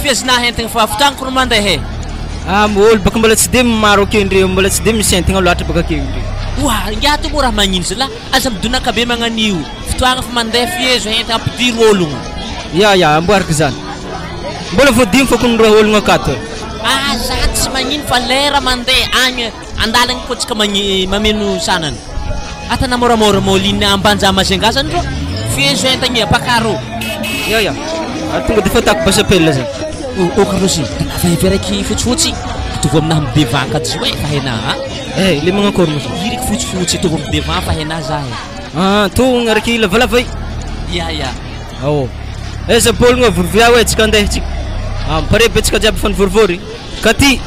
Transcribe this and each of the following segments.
Fiazina entagna fa fotoagnako ro mandeha e. Ah, olo baka mbola tsy de maro akeo ndreo, mbola tsy de misy entagna loatra baka akeo ndreo. Oa, ingahy to moa raha magnino zalahy? Aza midonaka be magnan'io. Fotoagna fa mandeha fiezo entagna ampidiro ologno. Ya ya, amboariko zany. Mbola voadimy fô kony roa ologno akato e. Ah, za tsy magnino fa lera mandeha agny andalagna koa tsika magni mameno sanany. Atana moramora moa ligne Ambanja Majunga zany rô. Fiezo entagna e, ampakaro. Ya ya, ary tonga de fa atako base appel zany. Oh, oh Carlos, tena avy araiky fotsifotsy. Atovy aminahy midevant akato zio e, fa hainà a. Eh, le magnankôry moa zany? Io raiky fotsifotsy atovy amy devant fa hainà za e. Ah, to araiky lavalava i. Ya ya. Ao. Aiza baolina vorovia hoe tsika andeha tsika. Ah, mipare be tsika jiaby fa nivorivory. Katy.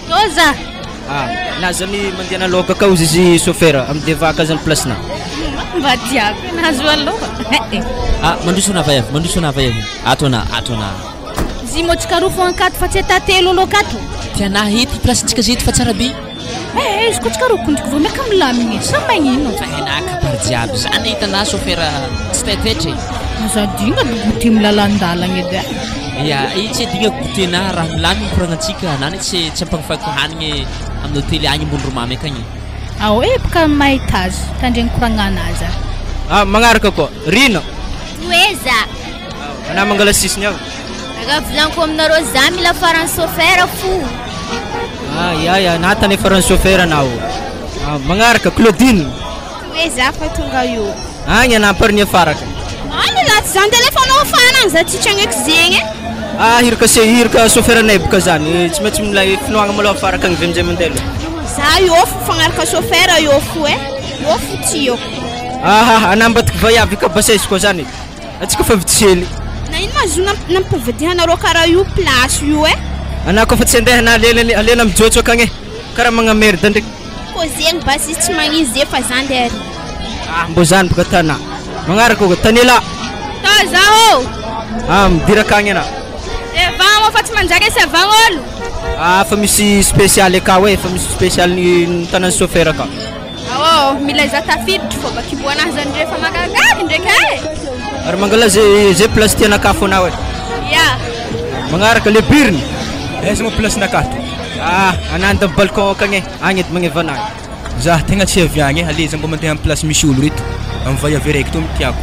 Toza. Ah, na zany mandeha naloka ka ozy izy chauffeur amy devant ka zany place-na. Mba tiako nahazo aloha. Ah, mandroso ana vaiavy, mandroso ana vaiavy. Ato ana, ato ana. Zy moa tsika roa fo ankato fa tsy atatelo olo akato. Tiana hety place-ntsika zay fa tsara be. Eh, izy koa tsika roa kondriko vao miaka milamigny. Sa magnino? Fa hainà kabary jiaby. Zany hitanà chauffeur tsy taitaitra e. Azadigna edy goûter milalandalagna edy e. Ya, i tsy adignako goûter-na raha milamigny koragnantsika na tsy tsy ampagnifaiko hanigny amin'ny hôtely agny ambony romamy akagny. Ao e baka mahita azy, tandregny koragnanazy. Ah, magnaraka koa. Rina. Toeza. Ana mangala sisiny ao. Raha volaniko aminareo za mila farany chauffeur fo. Ah, ya ya, na tany farany chauffeur anao. Ah, magnaraka Claudine. Toeza fa tonga io. Agny ana pariny afaraka. Ah, lehilahy tsy zany telefonao afana za tsy tragneko zegny e. Ah, hiraka se hiraka chauffeur anay boka zany. Tsy maintsy milay finoagna malôha afaraka agny avy amizay mandeha aloha. Za io fo fagnaraka chauffeur io fo e. Io fo tsy io. Ah, ana ambadiky vaiavy ka basesy koa zany. Atsika fa vitsy hely. Na ino ma zo nampivadihanareo karaha io place io e? Ana koa fa tsy andeha na alena alena mijotso akagny e. Karaha magnamerda ndraiky. Ko zegny basy izy tsy magnino zay fa za andeha ary. Ah, mbô zany boka tana. Magnaraka koa Tanela. Ta zaho. Ah, midira akagny ana. Devant moa fa tsy manjary sy avagn olo. Ah, fa misy spécial akao e, fa misy spécial ny tanan'ny chauffeur akao. Ao, mila za tafiditra fô baka iboanahy zany ndre fa magagagy ndraiky e. Ary mangala zay zay place tianakahy fo anao e. Ya. Magnaraka le biriny. Aiza moa place nakato? Ah, ananda amin'ny balcon akagny e. Agny edy magneva anahy. Za tegna tsy avy agny e, ale za mba mandeha amin'ny place misy olo reto. Amin'ny vaiavy araiky to tiako.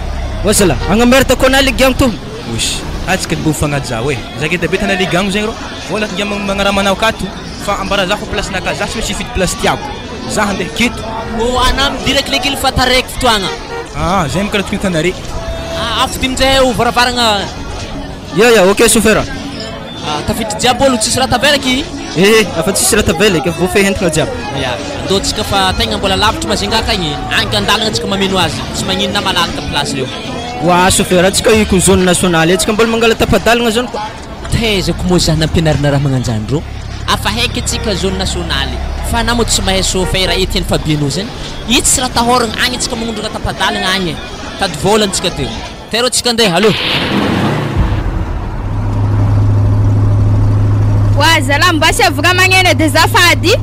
Oa zala, agnamerda koa anah le giagno to. Osy, atsika mbo mifagnaja hoe. Za geda be tana le gagno zegny rô. Vola ngia magnaramanao akato fa ambara za fa place nakahy, za tsy maintsy hifidy place tiako. Za handeha keto. Oh, ana midira kilekely fa taraiky fotoagna. Ah, zay mikaraha tokony hitanare. Ah, afody aminjay ho varavaragna. Ya ya, ok chauffeur. Ah, tafiditra jiaby olo tsisy raha tavelaky. Eh, afa tsisy raha tavelaky, efa voafehy entagna jiaby. Ya, andao tsika fa tegna mbola lavitra Majunga akagny. Agny andalagna tsika mameno azy. Tsy magnino na malalaka place reo. Oa chauffeur, atsika io ko zone nationale, atsika mbola mangala tapa-dalagna zany koa. Taizako moa zany nampianarina raha magnanjany rô. Afa haiky atsika zone nationale. Fa na moa tsy mahay chauffeur Etienne Fabiano zany. Io tsy raha tahoragna agny atsika magnondrona tapa-dalagna agny. Tady vola antsika teo. Tero tsika andeha, allo. Oa zalahy mba sy avy raha magneno edy azafady.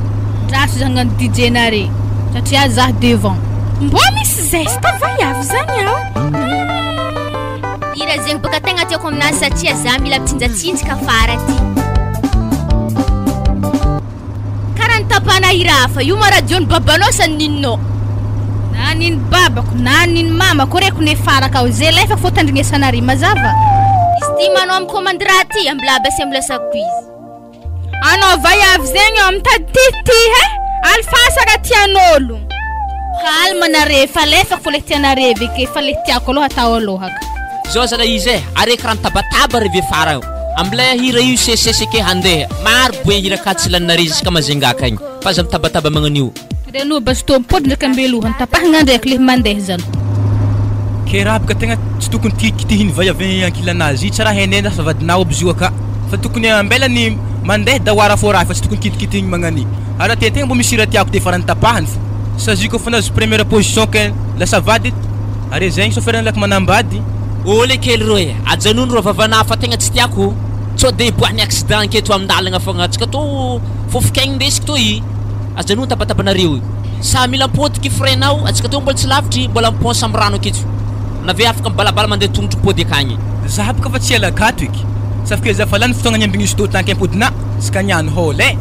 Draso zany hagnano DJ nare satria za devant. Mbô misy zesta vaiavy zany ao. Hira zegny baka tegna tiako aminazy satria za mila mitsinjatsinjaka afara ty. Karaha nitapana hira hafa io ma radio ny babanao sa nininao? Na niny babako na niny mamako reko ne faraka ao zay lefako fô tandrignesanare mazava. Izy ty manao amy commande raha ty ambila aby asy lasako izy. Anao vaiavy zegny eo mitady tity he. Alifasa raha tian'olo. Calme nare fa lefako fô le tianare aveke fa le tiako aloha atao alohaka. Zao zala izy e, araiky raha mitabataba revy afara io. Ambilay hira io seseseke handeha. Maro be hira ka tsy laninare jusqu'à Majunga akagny. Fa aza mitabataba magnan'io. Reno basy to mipody ndraiky ambelohany tapahagna ndraiky le mandeha zany. Ke raha baka tegna tsy tokony tikitihiny vaiavy ankilanazy. Tsy raha hainay na fa vadinao aby izy io aka. Fa tokony ambelany mandeha dahoara fô raha fa tsy tokony kitikitihiny magnany. Ary raha tegna mbo misy hira tiako de farany tapahany fo. Sazy koa fa nahazo première position ke lasa vady. Ary zegny chauffeur nalaky manambady. Ô le kely rô e, ajanony rô vavana fa tegna tsy tiako. Tsô de hiboahany accident aketo amin-dalagna fogna atsika to fofikaigny ndesiko to i. Ajanony tabatabanareo io. Sa mila mipodiky frein-nao, atsika to mbola tsy lavitry, mbola miponce amy rano aketo. Na ve afaka mibalabala mandeha tongotry mipody akagny. Za baka fa tsy hiala akato eky. Sauf que za fa lany fotoagna niambigny izy tô tanky ampodina, tsika niany hôla e.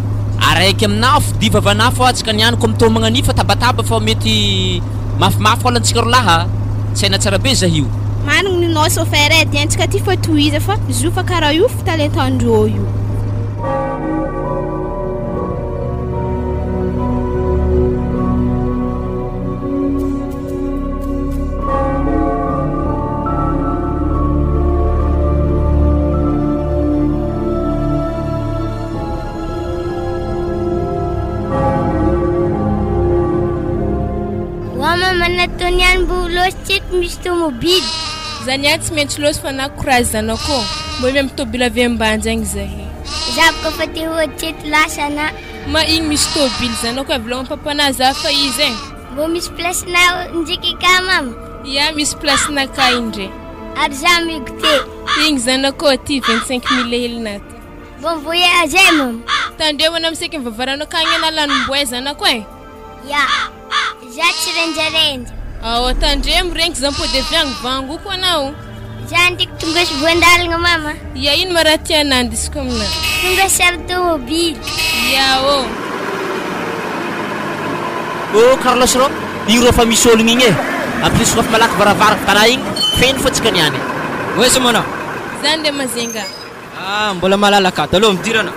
Araiky aminah fody vavanah fô antsika niany ko mitô magnan'io fa tabataba fô mety mafimafy hôlantsika rolahy a! Tsy haina tsara be zah io. Marigny ninao chauffeur e, diantsika ty fô tohiza fa zo fa karaha io fitalentan-drô io. Wa mama nataony ihany mbo lôsy tsy eto misy tomobily. Za niany tsy maintsy lôsy fa na courage zanako ô. Mbô amy tôbily avy ambanja agny zahay. Za boka fa te hody tsy eto lasa na. Ma igny misy tôbily zanako e, volagno papana za fa izy e. Mbô misy place na ndriky ka mama? Ya misy place naka indre. Ary za migote. Igny zanako ty 25 mille helina ty. Bon voyage e mama. Tandremo anao miseky mivavarano akagny ana lanomboay zanako e. Ya. Za tsy renjarenja. Ao tandremo regny za mpody avy agny vangoko anao. Za ndriky tonga sy voandalagna mama. Ya ino ma raha tiana andisiko amina? Tonga sy amy tomobily. Ya ô. Oh Carlos rô, igny rô fa misy ologno igny e. Amplisy fa malaky varavarana tanà igny feno fô tsika niany. Oesa moa anao? Za ndeha Mazenga. Ah, mbola malalaka ato aloha midirana.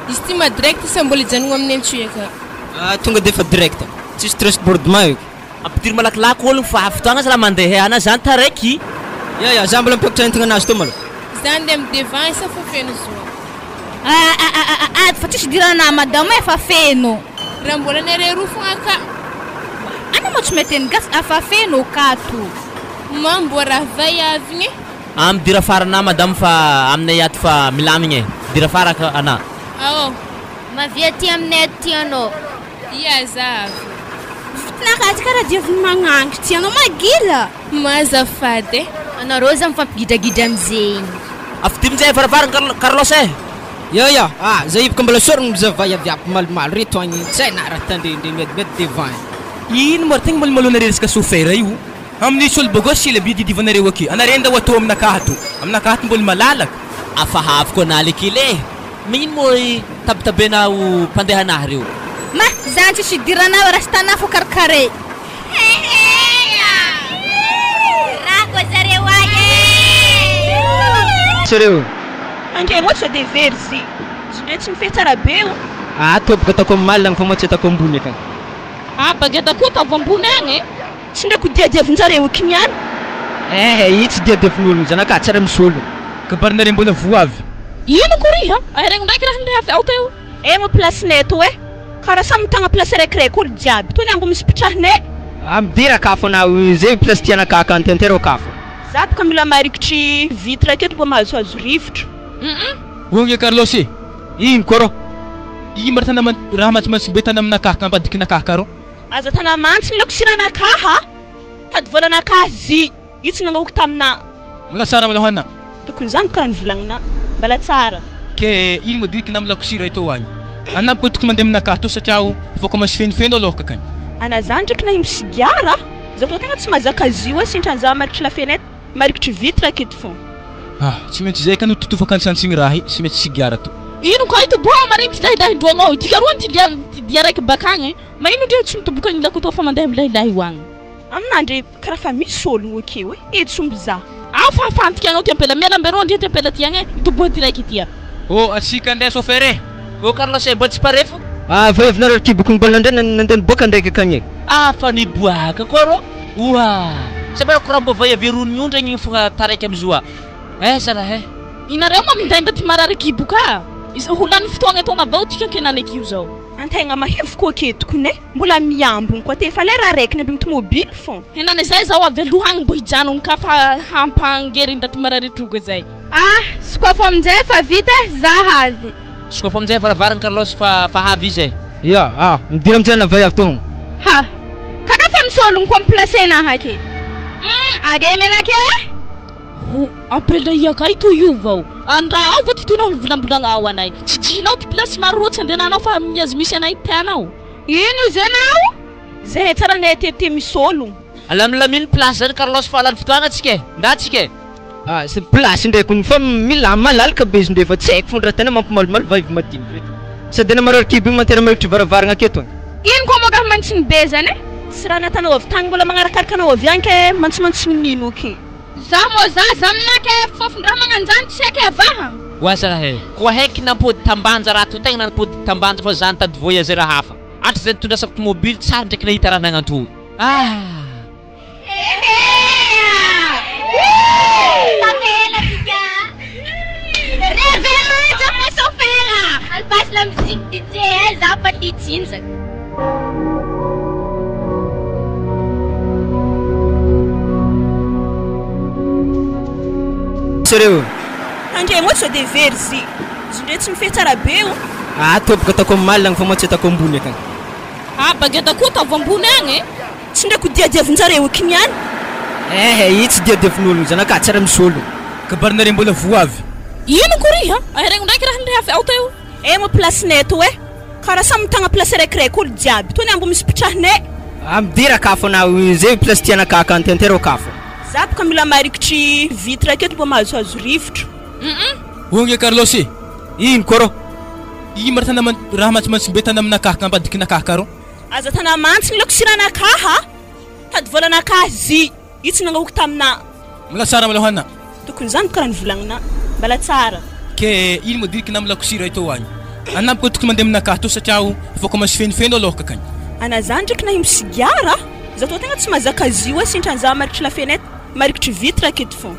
Izy ty ma direct sa mbola hijanogna amin'ny antsoiaka? Ah, tonga de fa direct. Tsisy transbordement io. Ampidiry malakilaky ologno fa fotoagna zala mandeha ana zany taraiky. Ya ya, za mbola mipakotra entagna anazy tô malôha. Za ndeha amy devant sa fô feno zo. Ah ah ah ah ah fa tsisy idirana madame e fa feno. Raha mbola nare roa fogna ka. Anao moa tsy mety ny gasy afa feno kato. Ma mbô raha vaiavy igny e. Ah, midira farana madame fa aminay ato fa milamigny e. Midira faraka ana. Ao. Mavia aty aminay aty anao. Ia za avy. Fitinakaty karaha diaviny magnangy ty anao magila. Mazafady e. Anareo za mifampigidragidra amizegny. Afidio aminjay varavarana Carlos e. Ya ya, ah zay boka mbola sorogno mizaha vaiavy aby malomalo reto agny tsy hay na raha tandrendreny miadimiady devant. Ino ma tegna malomalo resaka chauffeur io? Amin'ny misy olo bogosy ela be didivanareo aky. Anare ndao atao aminakahy ato. Aminakahy ato mbola malalaka. Afahaviko anà kely e. Magnino moa i tabitabenao mpandeha anahy reo? Ma zany tsisy idiranao raha sy tanà fô karakare. Raha koa zareo agny e. Sareo. Ange moa sao de very zy. Izy ndray tsy mifehy tsara be io. Ah, toboka ataoko amin'ny malina fa moa tsy ataoko ambony akagny. Ah, bageta koa ataovy ambony agny e. Tsy ndraiky ho diadiavinjareo kiniany. Eh, io tsy diadiavin'ologno zanaka, tsara misy ologno. Kabarinareo mbola voavy. Ino kory ha? Aherigno ndraiky raha nirehafy ao teo. E mo place-nay to e. Karaha samy mitagna place raikiraiky olo jiaby. Tony ambo misy pitrahinay. Ah, midira akafo anao, zay place tianakahy akany tantera akafo. Za boka mila marikitry vitre aketo mba mahazoazo rivotra. Onge Carlos e. Ino koa rô? Ino ma tana raha mantsimantsy be tana aminakahy ka ampadikinakahy ka rô? Aza tana mantsy ny lakosiranakahy ha. Tady volanakahy zy. Io tsy nanaoko tamina. Mbola tsara malôha ana. Tokony zany karaha nivolagnina. Mbala tsara. Ke ino ma dikina amin'ny lakosira ito agny? Ana boka tokony mandeha aminakahy to satria efa commence fenofeno aloha kakany. Ana zany ndraiky na misigara. Za koa tegna tsy mahazaka azy io sintran'izaho marikitry la fenêtre, marikitry vitre aketo fô. Ah, tsy maintsy zay ka no totofaka antsantsigny raha i, tsy maintsy sigara to. Ino koa itoboha marikitry lahilahin-droanao ity karoa ty dia ty dia raiky bakagny. Ma ino ndre tsy mitoboka ny lakoto fa mandeha amin'ny lahilahy io agny. Aminah ndre karaha fa misy ologno akeo e, etsy omby za. Ah, fa afantika anao ty ampela miala ambereo ndre ty ampela ty agny e, itoboha ty raiky ty. Oh, atsika ndeha chauffeur e. Oh Carlos e, mba tsy parefo. Ah, vaiavinareo kiboko mbola ndray nandeha niboaka ndraiky akagny e. Ah, fa niboaka koa rô. Oa. Sa mba koraha mbô vaiavy rony miondra igny fogna taraiky amizoa. Eh, zalahy e. Inareo ma minday ndaty marary kibo ka. Izy ho lany fotoagna etoagna avao tika kenaneko io zao. Antegna mahevo koa aketo tokony e. Mbola miambogno koa te efa lera araiky ny ambiny tomobily fô. Henane zay zao avy aloha agny mbo hijanogno ka fa hampangery ndaty marary troka zay. Ah, sokafo aminjay fa vita za avy. Sokafo aminjay varavarana Carlos fa fa avy izy e. Ya, ah, midira aminjay na vaiavy tô. Ha. Karaha fa misy ologno koa mi-place-nahy ake. Are menake. Ho ampela iakay to io vao. Andra ao vao ty tonao volambolagna ao anay. Tsy jinao ty place maro roa tsy andehananao fa miazy misy anay tianao. Ino zanao? Zay tsara nay tete misy ologno. Alamilaminy place zany Carlos fa lany fotoagna atsika e. Nda atsika e. Ah, sy place ndraiky hono fa mila malalaka be izy ndre fa tsy haiko fô raha tena mampimalomalo vavy madiniky reto. Sady ana marary kibo igny mantena marikitry varavaragna aketo agny. Ino koa moa ka mantsiny be zany e? Tsy raha natanao avy tagny mbola magnarakaraka anao avy agny kay mantsimantsiny nino ky. Za moa zaza aminah kay fofon-draha magnanjany tsy haiko avaha. Oa zalahy e! Koa haiky nampody tambanja raha to tegna nampody tambanja fa za nitady voyager hafa. Hatrizay nitondrasako tomobily tsary ndraiky nahita raha nagnanto. Ah! Sérieux? Tandremo sao dia very zy. Izy ndray tsy mifehy tsara be o. Ah, toboka ataoko amin'ny malina agny fa moa tsy ataoko ambony akagny. Ah, baguette koa ataovy ambony agny e. Tsy ndraiky ho diadiavinjareo aky niany. Eh, i tsy diadiavin'ologno zanaka, tsy raha misy ologno. Kabarinareo mbola voa avy. Ino kory ha? Aheregno ndraiky raha nirehafy ao teo. Eh mo place-nay to eh. Karaha samy mitagna place raikiraiky olo jiaby. Toa ny ambo misy pitrahinay. Ah, midira akafo anao, zay place tianakà akany, tantera akafo. Za boka mila marikitry vitre aketo mba mahazohazo rivotro. Onge Carlos e. Ino koa rô? Ino ma tana raha mantsimantsy be tana aminakah ka ambadikinakah ka rô? Aza tana mantsiny lako siranakah a! Tady volanakah zy io tsy nagnahoky taminah. Mbola tsara malôha anà. Tokony zany boka raha nivolagnina. Mbala tsara. Ke ino ma diriky na milako sira ito agny? Anà boka tokony mandeha aminakah to satria aho efa commence fenofeno alôha kakagny. Anà zany ndraiky nahimbo sigara a! Za tô tegna tsy mahazaka azy io e, sintran'za marikitry la fenêtre, marikitry vitre aketo fô.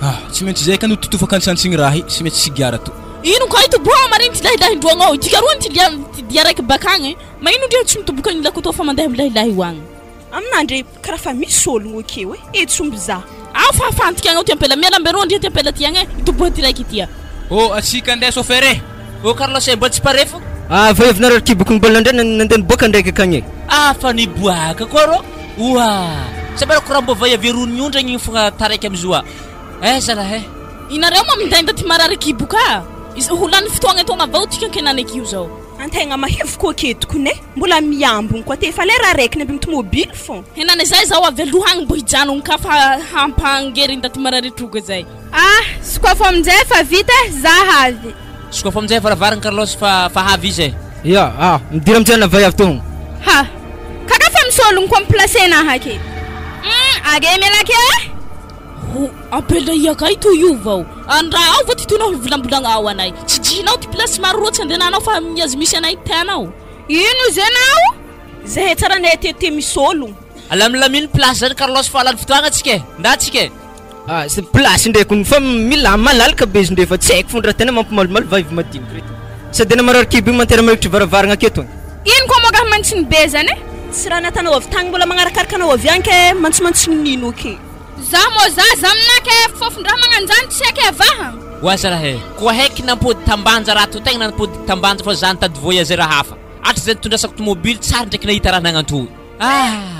Ah, tsy maintsy zay ka no totofaka antsantsigny raha i, tsy maintsy sigara to. Ino kay toboha marigny ty lahilahindroagna ao, dika roa ty lia ty dia raiky bakagny, magnino ndreo tsy mitoboka agny lakoto fa mandeha amy lahilahy io agny. Aminah ndre karaha fa misy ologno akeo e, eh tsy omby za. Ao fahafahantika agny ao ty ampela, miala amberoa ndria ty ampela ty agny e, itoboha ty raiky ty a. Oh, atsika andeha chauffeur e. Oh Carlos e, mbola tsy pare fo. Ah, fa efa narary kiboko mbola nandray nandeha niboaka ndraiky akagny e. Ah, fa niboaka koa rô. Oa! Sa mba raha mbô vaiavy rony miondra igny fogna taraiky amizoa. Eh zalahy eh. Inareo ma mindainda ty marary kibo ka. Izy ho lany fotoagna etoagna avao tika ankenaneko io zao. Antegna mahevo koa aketo kone, mbola miambogno koa te efa lera araiky ny amby tomobily fô. Henane zay zao avy aloha agny mbo hijanogno ka fa hampangery ndaty marary troka zay. Ah, sokafo aminjay fa vita za avy. Sokafo aminjay varavarana Carlos fa fa havy izy e. Ya, ah, midira aminjay na vaiavy tôgno. Ha. Kaka fa misy ologno koa mi-placer-na ake. Are miala ake e. Ho, ampela iakay to io vao. Andra ao vao ty tonao hivolambolagna ao anay. Tsy jinao ty place maro roa tsy andehananao fa miazy misy anay tianao. Ino zenao? Zahay tsara anay tete misy ologno. Alamilamino place zany Carlos fa lany fotoagna atsika e. Nda atsika e. Ah, sy place ndraiky hono fa mila malalaka be izy ndre fa tsy haiko fô raha tena mampimalomalo vavy madiniky reto. Sady ana marary kibo igny mantena marikitry varavaragna aketo agny. Ino koa moa ka mantsiny be zany e? Tsy raha natanao avy tagny mbola magnarakaraka anao avy agny kay mantsimantsiny nino ky. Za moa zaza aminah kay fofon-draha magnanjany tsy haiko avaha. Oa zalahy e. Koa haiky nampody tambanja raha to tegna nampody tambanja fa za nitady voyager hafa. Hatrizay nitondrasako tomobily tsary ndraiky nahita raha nagnanto. Ah!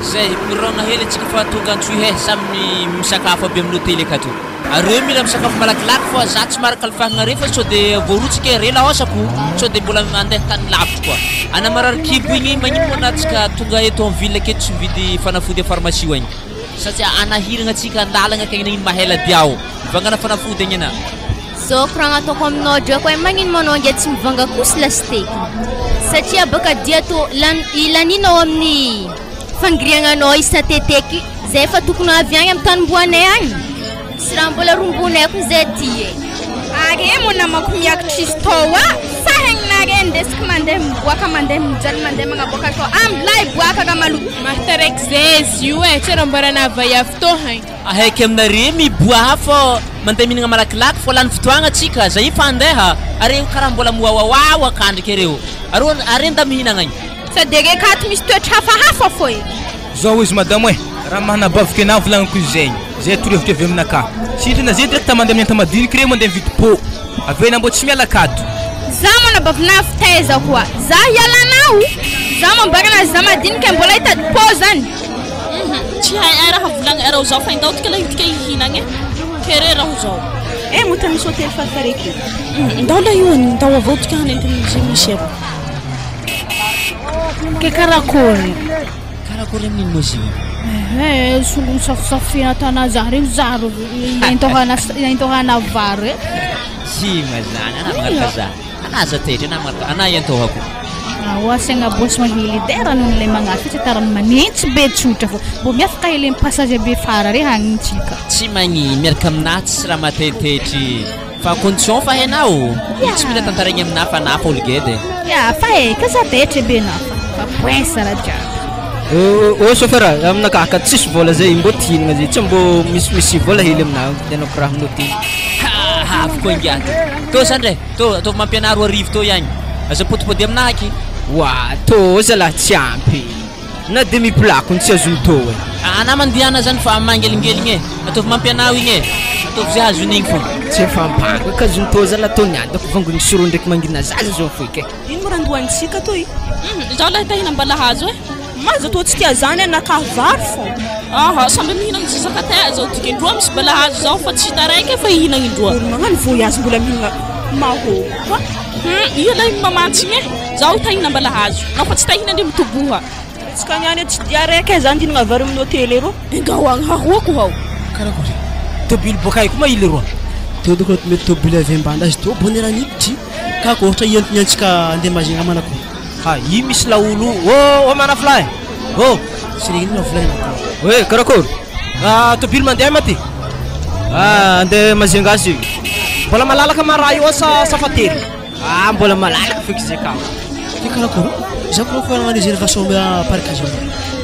Zay mirona hely atsika fa tonga antsoy he samy misakafo aby amin'ny hôtely akato. Areo mila misakafo malakilaky fa za tsy maharaka alifahagna re fa sao de voarotsika re lahosako sao de mbola mandeha tany lavitra koa. Ana marary kibo igny magnino moa na tsika tonga eto amin'ny ville aketo tsy mividy fanafody a pharmacie agny. Satria anahiragna atsika andalagna akagny nagnino mahela diao. Mivangana fanafody agny ana. Zao koragna ataoko aminao drako e magnino manao ange tsy mivanga kosy lasiteky satria baka dia to lan ilaninao amin'ny fangiriagnanao isateteky zay fa tokony avy agny amin'ny tanimboanay agny sy raha mbola rombonay koa zay ty e. Are mo namako miakatra izy tao a sahegninare ndesiko mandeha miboaka mandeha mijaly mandeha magnaboaka tao ambilay boaka ka maloto. Mahataraiky zay izy io e, tsy raha mbarana vaiavy tô hagny. Ahaiky aminare miboaha fô mandeha mihinagna malakilaky fô lany fotoagna atsika zay fa andeha are karaha mbola miwawawawa akandriky areo. Areo are nda mihinagna agny. Sady are kato misy toetra hafahafa fô e. Zao izy madamo e. Raha mahanabaviko anah volagniko zegny, zay torohevitra avy aminakahy. Sitrana zay direct mandeha amin'ny enta-madiniky reo mandeha mividy pot. Avy eo enah mbô tsy miala akato. Za manabavina fitaiza koa. Za hialanao. Za mambarana za madinika mbola hitady pot zany. Tsy hay ay raha volagny arao zao fa indao tika la hidika hihinagna e. Kere raho zao. Eh mota misy hotely farifaraiky io. Ndao la io ndao avao tika hanenty zay misy eo. Ke karakory? Karakory amin'ino moa izy io? Eh, solon'ny safosafo tanà za regny za ro entohana vary e. Tsy mazana, ana magnaraka za. Ana aza taitra, ana magnaraka, ana iantohako. Aoa asiagna boisson hely edy e rano le magnasy tsy tarany manintsy be tsotra fô. Mbô miafaka hely amy passage be fara re hagnitsika. Tsy magny miaraka aminahy tsisy raha mataitetry. Fa condition fa hainao. Io tsy mila tantaraigny aminahy fa na fa olo geda e. Ya fa e, ka za taitra be na fa. Fa poince raha jiaby. Ô chauffeur, aminakahy ka tsisy vôla zay mbô tihinagna zay, tsy mbô misimisy vôla hely aminahy vidianako raha aminao ty. Ha avy koa ingahy ty. Tô zandry e, tô ataovy mampianà 2000 tô ihany. Aza pôdipôdy aminahy aky. Oa, tô zalahy tsy ampy. Na demi plat kony tsy azony tô e. Anà mandehana zany fa mangelingeligny e. Ataovy mampianao igny e. Ataovy zay azony igny fô. Tsy efa ampango ka azony tô zalahy tô niadako vangony soro ndraiky mangina zaza zao foiky e. Ino moa raha andohantsika toy? Zaho lahy ta hihinam-balahazo e. Maza toa tsy tia zany anakahy vary fô. Aha, samby mihinagna izay zakatay zao dika indroa misy balahazo zao fa tsy hita raiky fa hihinagna indroa. Olo magnano voyage mbola mihinagna mahôgo koa. Ia lahy mamantsy igny e. Zaho ta hihinam-balahazo. Nao fa tsy ta hihinana ndre mitoboha. Tsika niany tsy dia raiky e, za ndihinagna vary amin'ny hôtely erô. Engao agny haroako hao. Karakory? Tôbily boaka aiza koa ma ily roa? Teo doko mety tôbily avy ambany azy tô bonera niditry. Kako ohatra iantony antsika andeha mazina manako. Ha, io misy laolo. Ô, ô manafolahy. Ô, tsy regny ino volagnina ko. Oe, karakory? Ah, tôbily mandeha ma ty? Ah, andeha Majunga azy io. Mbola malalaka ma raha io sa sa fa tery? Ah, mbola malalaka feky izy akao. Ty karakory? Za koa fa nagnano réservation amy parkage io.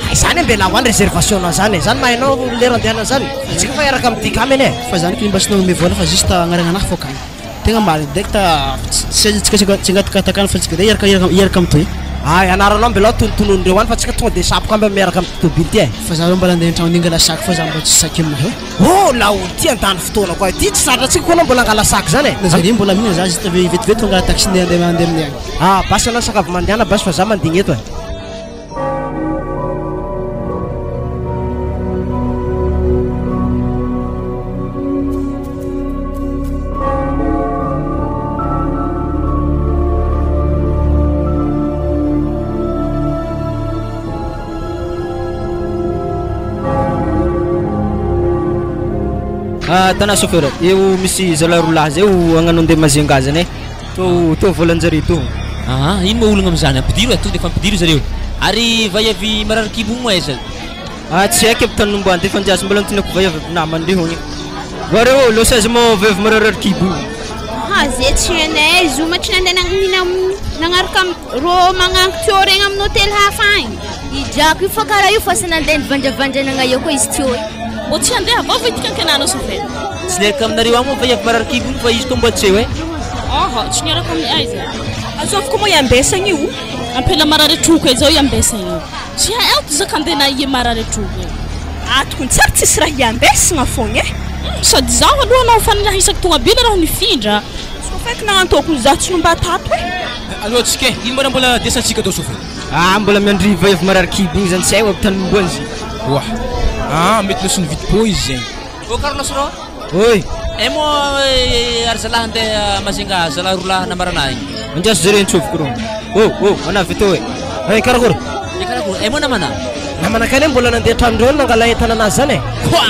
Hay zany ambela ho any réservation nao zany e. Zany mahay anao lera andehanana zany. Antsika fa hiaraka amin'ny dikamy anie. Fa zany kiny mba tsy nagnome vola fa juste agnarana anahy fô kany. Tegna marigny direct tsy tsika tsy angatakatakany fa tsika de hiaraka hiaraka amy toy. Ay, anaranao mbela tonotononindreo any fa tsika tonga de sapoka amby miaraka amy tôbily ty e. Fa za mbola andeha an-tragno ningala sac fa za mbola tsy saky aminahy e. Oh, laolo ty andany fotoana koa ty tsy zatra antsika koa anao mbola angala sac zany e. Na zare mbola mihinana za juste vetivety tonga taxi ndeha andeha andeha aminay agny. Ah, basy anao sakafo mandehana basy fa za mandigny eto e. Ah, tanà chauffeur, eo misy zalahy roa lahy zay ho hagnano andeha Majunga zany e. Tô tô volan-jare tô. Aha, ino moa olagna amizany? Ampidiro e, tonga de efa ampidiro zareo. Ary vaiavy marary kibo moa aiza? Ah, tsy haiko aby tany nombany ty fa njiazo mbola notinako vaiavy aby namany reo agny. Vareo, lôsa aiza moa vaiavy mararary kibo io? Aha, ze tsy hainay, zoma tsy nandeha nagnina nagnaraka rô magnanky teo regny amin'ny hôtely hafa agny. I drako io fa karaha io fa sy nandeha nivandravandranagna eo koa izy teo e. Mbô tsy handeha avao va itika ankenanao chauffeur? Tsy niaraka aminareo agny moa vaiavy marary kibo io fa izy koa mbola tsy eo e. Aha, tsy niaraka amin'ny aiza. Azovy koa moa iambesagna io. Ampela marary troko e zao iambesagna io. Tsy hay ao ty zakandena ie marary troko io. Ah, tokony tsary tsisy raha iambesagna fogna e. Sady zaho aloha anao fa nahisaky tomabila raho nifindra. Sao feky nagnantoko za tsy nomba tato e. Allo antsika e, ino ma raha mbola desantsika atao chauffeur? Ah, mbola miandry vaiavy marary kibo igny zany tsy hay aby tany nomboany izy. Oa. Ah, mety losy nividy pô izy zegny. Ô Carlos rô. Oi. Eh moa ary zalahy andeha Majunga zalahy roa lahy nambaranah igny. Andraso zare antsofiko rô. Oh, oh, manavy tô e. Ay, karakory? Eh karakory? Eh moa namana? Namana kay mbola nandeha an-tranondreo nangala entana anazy zany e. Koa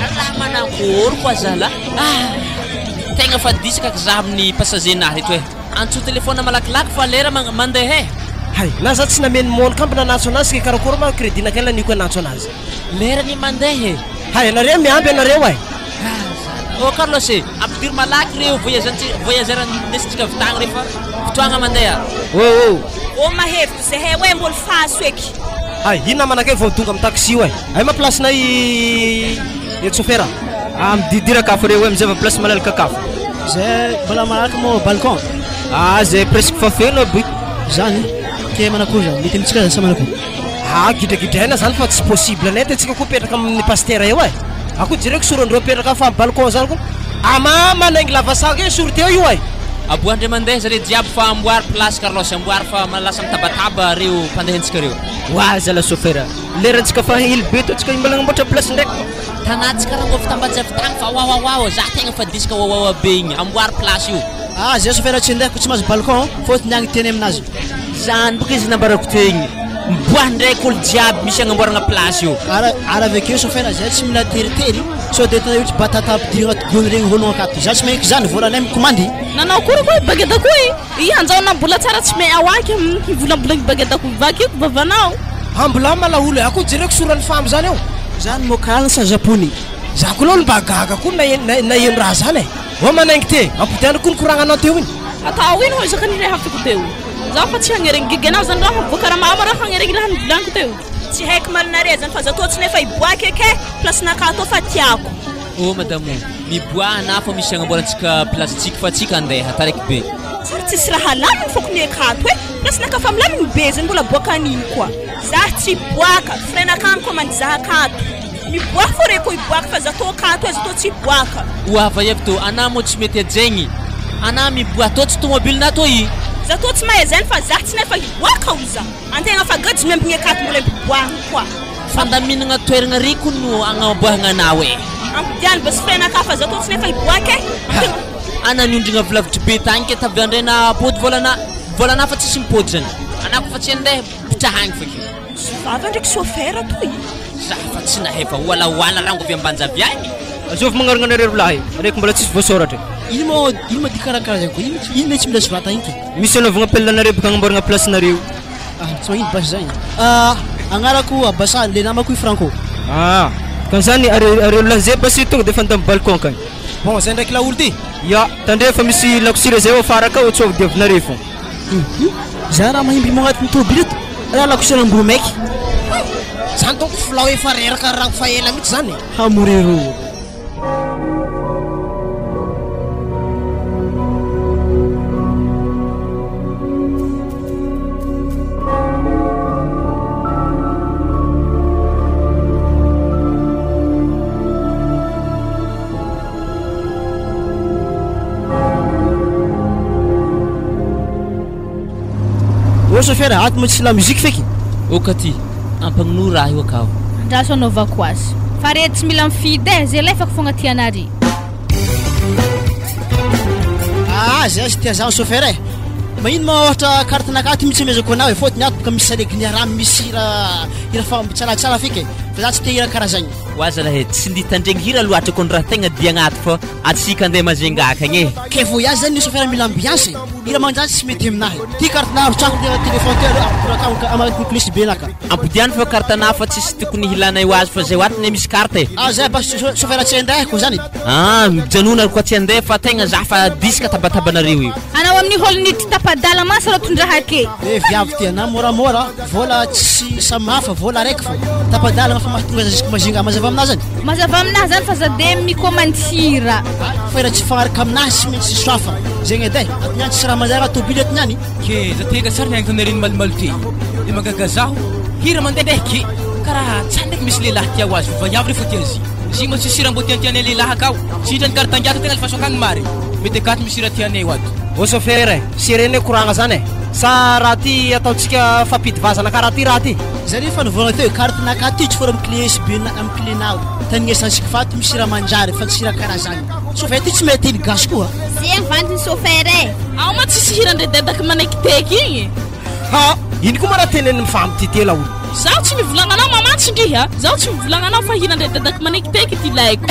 raha manankory koa zalahy. Ah, tegna fa disaka za amin'ny passager nahy reto e. Antso téléphone malakilaky fa lera mandeha e. Hay, na za tsy nameno moly kamby nanantso anazy ke karakory ma crédit nakay laniko anantso anazy. Lera ny mandeha e. Hay, anareo miamby anareo e. Oh Carlos e, ampidiro malaky reo voyageur ndesintsika avy tagny rehefa fotoagna mandeha. Oh oh. Oh mahevitry zahay hoe mbola fahazo eky. Hay, ino namanakay vao tonga amin'ny taxi io e. Hay ma place nay eto chauffeur. Ah, mididira kafo reo e, mizava place malalaka kafo. Zay mbola malalaka moa balcon. Ah, zay presque fa feno aby. Zany, ke manakory zany? Mety amintsika zany sa manakory? Ah, gidragidraina zany fa tsy possible net antsika koa mipetraka amin'ny pasitera eo e. Akoho jereko sorandreo mipetraka fa balcon zany koa. Ama manaingy lavasango eo soro teo io e. Aboa ndray mandeha zare jiaby fa amboary place Carlos amboary fa lasa mitabataba reo mpandeha antsika reo. Wa zala chauffeur. Lerantsika fa hely be to tsika mbola agnamboatra place ndraiky. Tanà-tsika rango avy tambatsy avy tagny fa wawawawa za tegna fa diska wawawa be igny amboary place io. Ah zay chauffeur tsy andeha ko tsy mahazo balcon fôtony agny teny aminazy. Zany boka izy nambarako teo igny. Miboaha ndraiky olo jiaby misy agnamboaragna place io. Ary ary avy akeo chauffeur zay tsy mila teritery sao de tena ohatry batata ampidirina anaty gony regny hono akato. Za tsy magneky zany volanay mikomandy. Nanao akory koa i bagedako e! I hanjao na mbola tsara tsy me ao aky hivolambolagny bagedako vakiko vavanao. Ambola malaholo e, akoho jereko sorany famo zany eo. Zany moa karana sa japone? Za koa lolo mba gaga koa naheno raha zany e. Ô manaingy te, ampodiano koa ny koragnanao teo igny. Atao ino hoy zaka nirehafiko teo. Zaho fa tsy hagneregny gege anao zany raha voa karaha mama raha hagneregny raha nivolagniko teo. Tsy haiko malinare zany fa za toa tsy nefa hiboaka eky e, place-nakahy toa fa tiako. Ô madamo, miboaha na fa misy agnamboarantsika place-tsika fa tsika andeha, taraiky be. Tsary tsisy raha alaminy fôko ny akato e, place-nakahy fa milaminy be zany mbola boaka an'ino koa. Za tsy hiboaka, frein-nakah koa mandizaha akato. Miboaka fô re koa hiboaka fa za tô akato e, za tô tsy hiboaka. Oa vaiavy tô, anah moa tsy mety ajaigny, anah miboaha tô tsy tomobilinah tô i. Za tô tsy mahay zany fa za tsy nefa hiboaka hoy za. Antegna fa gajy miambigny akato mbola ampiboahagna koa. Fandaminagna toeragna ry ko no agnaboahagna anao e. Ampodiano bus frein-nakah fa za tô tsy nefa hiboaka e. Ha! Ana niondrigna avy lavitry be tagny ke tavy andray na apody vôlana vôlana fa tsisy mipody zany. Ana kofa tsy andeha pitrahagny feky. Vava ndraiky chauffeur toy. Za fa tsy nahefa hoalahoala rango avy Ambanja avy agny. Azovy magnaragna anareo ry lahy, araiky mbola tsisy voasoratra. Ino moa ino moa ty karakara zany koa ino ino le tsy mila soratana iny ke. Misy anaovagna appel anareo baka agnamboaragna place nareo. Ah tsy magnino basy zany. Ah agnarako Abasa le namako i Franco. Ah ka zany are areo lahy zay basy tonga de efa andamy balcon akagny. Bon zay ndraiky laolo ty. Ya, tandremo fa misy lakosira zay ao afara akao tsao diavinareo fô. Hum za raha mahimby agnatin'ny tôbily eto raha lakosira amboa maiky. Zany donc filao efa reraka rango fa ela mihitsy zany e. Hamorero. Ô chauffeur, ato moa tsy la musique feky. Ô Katy, ampagnono raha io akao. Andraso anaovako azy. Fa re tsy mila mifidy e, zay alefako fogna tianare. Ah, zay azy tia zaho chauffeur e. Magnino ma ohatra carte nakahy ty mihitsy amezako anao e, fôtony ato boka misy salegy raha misy hira hira fa tsaratsara feky e. Fa za tsy te hira karaha zagny. Ho zalahy e, tsy nitandregny hira loatra kony raha tegna dia agnaty fa atsika andeha Majunga akagny e. Ke voyage zany ny chauffeur mila ambiance e. Hira manjary tsy mety aminahy. Ty carte na arotsako le téléphone ty aleo ampitoraka amaky clé USB naka. Ampodiano fa carte na fa tsisy tokony hilanay ho azy fa zay ho ato ne misy carte e. Ah zay basy chauffeur tsy andeha ko zany. Ah mijanona koa tsy andeha fa tegna za fa diska tabatabanareo io. Anao amin'ny hôl niditry tapa-dala mantsy rô tondraha ake. Eh viavy ty ana moramora vola tsy samy hafa vola araiky fô tapa-dalana fa mahatonga za jusque Majunga mazava aminahy zany. Mazava aminahy zany fa za de mikomandy hira. Fa raha tsy fagnaraka aminahy tsy maintsy soafa zegny edy e ato niany tsy raha manjary raha tôbily ato niany. Ke za tega tsara nihaino tanareny malomalo ty de magaga zaho hira mandehandeha ke karaha tsany ndraiky misy lehilahy tia ho azy fa vaiavy refa tia azy izy moa tsisy hira mbô tiantianay lehilahy akao sitrany carte angiato tegna alefaso akagny mary mety akato misy hira tianay ho ato. Ô chauffeur e, serene koragna zany e, sa raha ty ataontsika fampidivazana karaha ty raha ty? Zay refa nivolagna teo carte nakahy ty tsy fôra amy clé USB na amy clé nao tagniasantsika fa ato misy hira manjary fa tsy hira karaha zany chauffeur ty tsy mahay teny gasy koa. Zegny vantiny chauffeur e. Ao ma tsisy hiran-dry dedaky manekiteky igny. Ha! Ino koa ma raha teneniny mifampi ty tela olo. Zaho tsy mivolagna anao mamantsy ndry a! Zaho tsy mivolagna anao fa hiran-dry dedaky manekiteky ty ilaiko.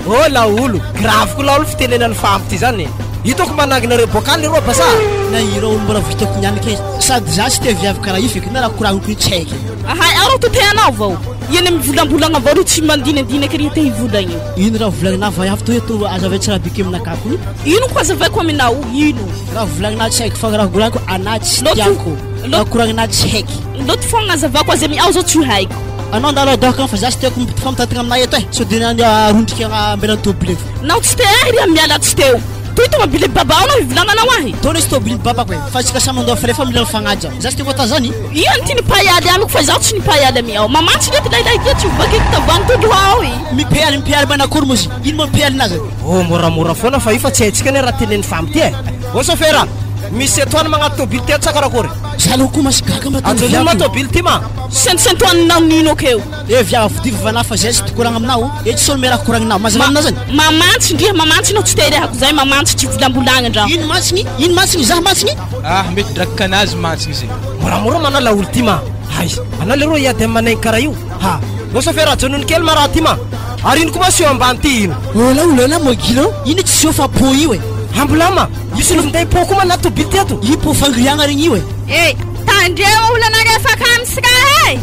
Oh laolo, grave koa laolo fitenenan'ny famy ty zany e. Hitako manangina reo bocal leroa basa. Na hira olo mbola vitako niany ke sady za tsy tia viavy karaha io feky na raha koragniko io tsy haiko. Ahay ao rô toteanao vao. Iany mivolambolagna avao ry tsy mandinandinaka ry te hivolagna io. Ino raha volagninao vaiavy toy eto azavaiko tsara be ke aminakahy koa. Ino ko azavaiko aminao ino? Raha volagninao tsy haiko fa raha koragniko anahy tsy tiako. Raha koragninao tsy haiko. Loto fogna azavako azy ami ao zao tsy haiko. Anao andalo adahaka fa za tsy tiako mifampitatagna aminay eto e. Sao de arondrika ambelan'ny tôbily eto. Nao tsy te ahy ry miala tsy teo. Toy tomobile babao anao hivolagnanao ahy. Tô nisy tôbily babako e, fa antsika samy mandoa frais fa mila mifagnaja. Za tsy tiako atao zany. Io ty nipay ady amiko fa zaho tsy nipay ady amiao. Mamantsy ndraiky lahilahy ty tsy hovakiko tavoahangy to loha ao i. Mipealy mipealy manakory moa izy? Ino moa mipealy-nazy? Oh moramora foana fa io fa tsy haintsika anie raha tenen'ny famy ty e. Oh sôfera, misy etoana magnato tôbily ty ato sa karakory? Za aloha koa masy gaga mba tany Ajanony ma viavy io. tôbily ty ma. Sentosentoaninao nino akeo. Eh viavy vodio vavanahy fa zay tsy koragna aminao, eh tsy olo miaraka koragninao, mazava aminao zany? Mamantsy ndriha mamantsy anao tsy te hirehako zay mamantsy tsy volambolagna ndraho. Ino mantsigny? Ino mantsigny? Za mantsigny? Ah mety drakikanazy mantsigny zay. Moramora manao laolo ty ma. Hay, anao leroa hiady amin'ny manaingy karaha io. Ha. Oh sôfera ajanony kely ma raha ty ma. Ary ino koa ma seho ambany ty ino? Ola ola mogilo, ino tsy seho fa po io e. Ambola ma, io sy minday po koa ma na tôbily ty ato. Io po fangriagna regny io e. Eh, tandreo olana afaka misy raha e.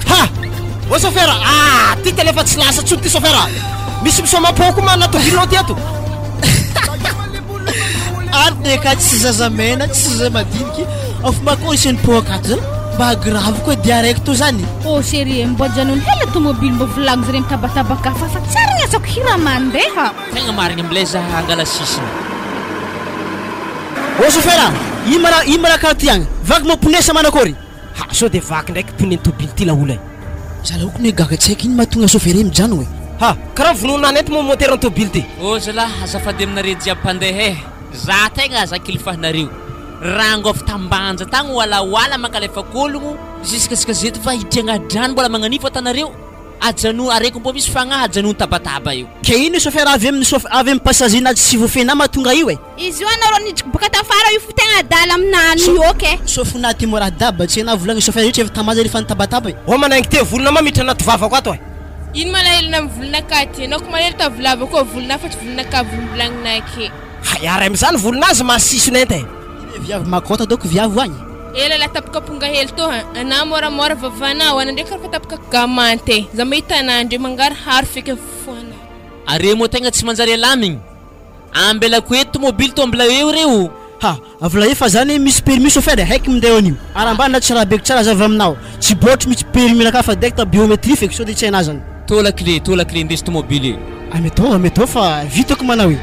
Ha! Oh sôfera, ah ty tena efa tsy lasa tsony ty sôfera. Misy misoma po koa ma na tôbilinao ty ato. Ary de ka tsy zazamena, tsy zaza madiniky, afa makô isan'ny po akato zany. Mba grave koa dia araiky to zany. Oh chérie, mbô ajanony hela tomobily mbô volagno zare mitabatabaka fa fa tsara ny asako hira mandeha. Tegna marigny amilay za angala sisiny. Oh sôfera, ino ma raha ino ma raha karaha ty agny? Vaky moa pneu sa manakôry? Ha, sao de vaky ndraiky pneu tôbily ty laolo e. Za laoko ne gaga tsy haiko ino mahatonga sôfera io mijano e. Ha, karaha vonoana nety moa moteur ny tôbily ty. Oh zalahy azafady aminareo jiaby mpandeha e. Za tegna aza kilifahinareo. Rango avy tambanja tagny hoalahoala mankalefak'ologno jusqu'à zeto fa hitriagna drano mbola magnanifo atanareo. Ajano areko mbô misy fagnahy ajanony tabataba io. Ke ino sôfera avy amin'ny sôf avy amin'ny passager na tsy voafehinà mahatonga io e. Izy io anareo nidriky boka tafara io fo tegna adala aminany io ok. Sôfinà ty mora daba tsy hainà volagny sôfera io tsy efa tamaza rehefa nitabataba e. Oh manaingy te volona ma miditra anaty vavako ato e. Ino malahelo amin'ny volonakahy ty? Anao ko malahelo tavolava koa volonà fa tsy volonakahy volombolagninah ake. Hay ary amizany volonazy masiso nenta e. Ino viavy makôta dôko viavy agny. Ela la tapaka ponga hely tô ha. Anà moramora vavanao, ana ndraiky karaha fa tapaka gamante e. Za mahita anà ndre mangarihary feky foana. Are moa tegna tsy manjary alamigny. Ambelako eto tomobily tô mbola eo reo. Ha, avy efa zany misy permis chauffeur haiko minday an'io. Ary ambany na tsy raha beko tsara azava aminao. Tsy bôtry mihitsy permis nakà fa direct biométrie feky sao de tsy hainà zany. Tô la clé, tô la clé ndeso tomobily. Ametao, ametao fa vitako manao e.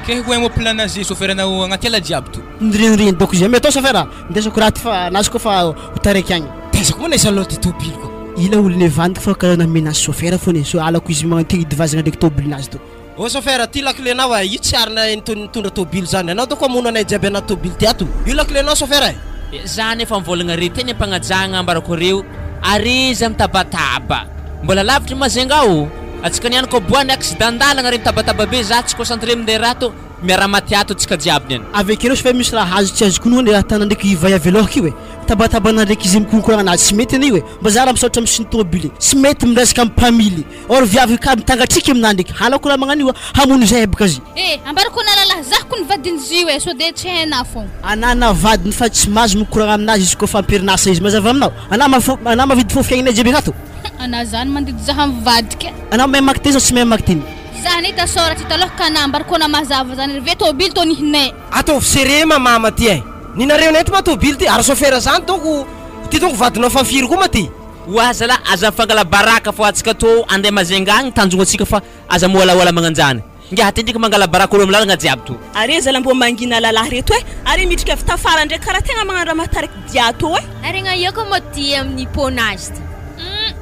Ke ho haimo planazy sôferanao agnaty ala jiaby to. Nireniregny dôko izy ametao chauffeur, ndesako raha ty fa nazy koa fa ho taraiky agny. Taiza koa moa naiza aloha ty tôbily koa. Ila olo nevaniko fa karaha namenazy chauffeur fôna e, so alako izy magnantegna idivazagna ndraiky tôbilinazy to. Oh sôfera ty lakile-nao e, io tsy arina nitondra tôbily zany. Anao dôko hamono anay jiaby anaty tôbily ty ato. Io lakile-nao sôfera e. Za nefa mivolagna re teny am-pagnajagna ambarako reo are izy mitabataba. Mbola lavitry Majunga ao. Antsika niany koa boany accident-dalagna re mitabataba be za tsy concentré minday raha to miara-maty ato antsika jiaby niany. Avy akeo fa misy raha azo tsy azoko noho raha tana ndraiky vay avy alôhaka io e. Tabatabana ndraiky izy mikonkoragna anazy tsy mety anie io e. Mba za raha misaotra misy ny tôbily. Tsy mety miresaka amin'ny mpamily. Or viavy ka mitangatriky aminah ndraiky. Halako raha magnano io hamono zay baka azy. Eh, ambarako nalalahy zaho ko ny vadin'izy io e, sao de tsy hainà fogna. Anà vadiny fa tsy mahazo mikoragna aminazy izy koa fa amperinasa izy mazava aminao. Anà mafo anà mavidy fô fiaignanay jiaby akato. Anà zany mandidy zaho mivadika. Anà mahay mamaky teny sa tsy mahay mamaky teny? Zaho nahita sôra tsy taloha ka anà ambarako anà mazava zany ry ve tôbily tô nihinay. Ataovy sérieux ma mama ty e. Ninareo nety ma tôbily ty ary sôfera zany dônko ty dônko vadinao fa firy koa ma ty. Ho aza la aza mifangala baraka fô antsika tô andeha Majunga agny tanjogno antsika fa aza moalahoala magnanjany. Ngiahy ty ndraiky mangala baraka olo amy lalagna jiaby to. Are zala mbô mangina lalahy reto e. Are midriky avy tafara ndraiky karaha tegna magnano raha mahatariky dia tô e. Ary gna io koa moa ty amin'ny pônazy ty.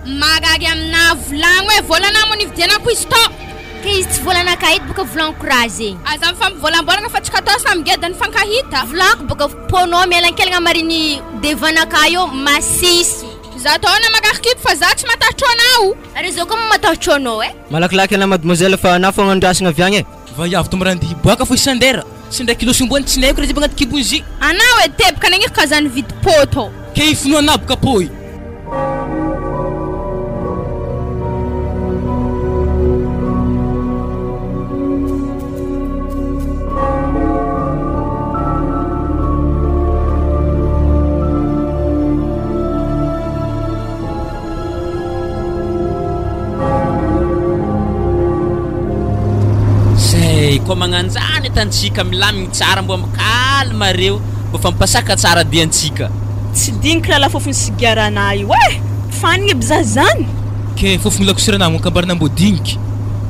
Marary aminà volagno e, volanà moa nividianako izy tô. Ke izy tsy volanakahy edy boka volagniko raha zegny. Aza mifampivolambolagna fa tsy katao samy geda nifankahita. Volaniko boka pônao mialankelagna mariny devanakahy eo masiso. Za tô na marary kibo fa za tsy matahotro anao. Ary zao koa matahotro anao e. Malakilaky ana mademoiselle fa anà fogna andrasagna avy agny e. Vaiavy to mirandy hiboaka fo isandera. Sy ndraiky kilo somboany tsy naiko raha jiaby agnaty kibon'izy. Anao e teboka nagniry ka za nividy pôtô. Ke ifinoana boka pôy. Zay koa magnanjany atantsika milamigny tsara mbô mikalma reo mbô fampasaka tsara diantsika. Tsy diniky raha lafofony sigarana io e. Fanigny aby za zany. Ke fofony lakosiranà moa kabarina mbô diniky.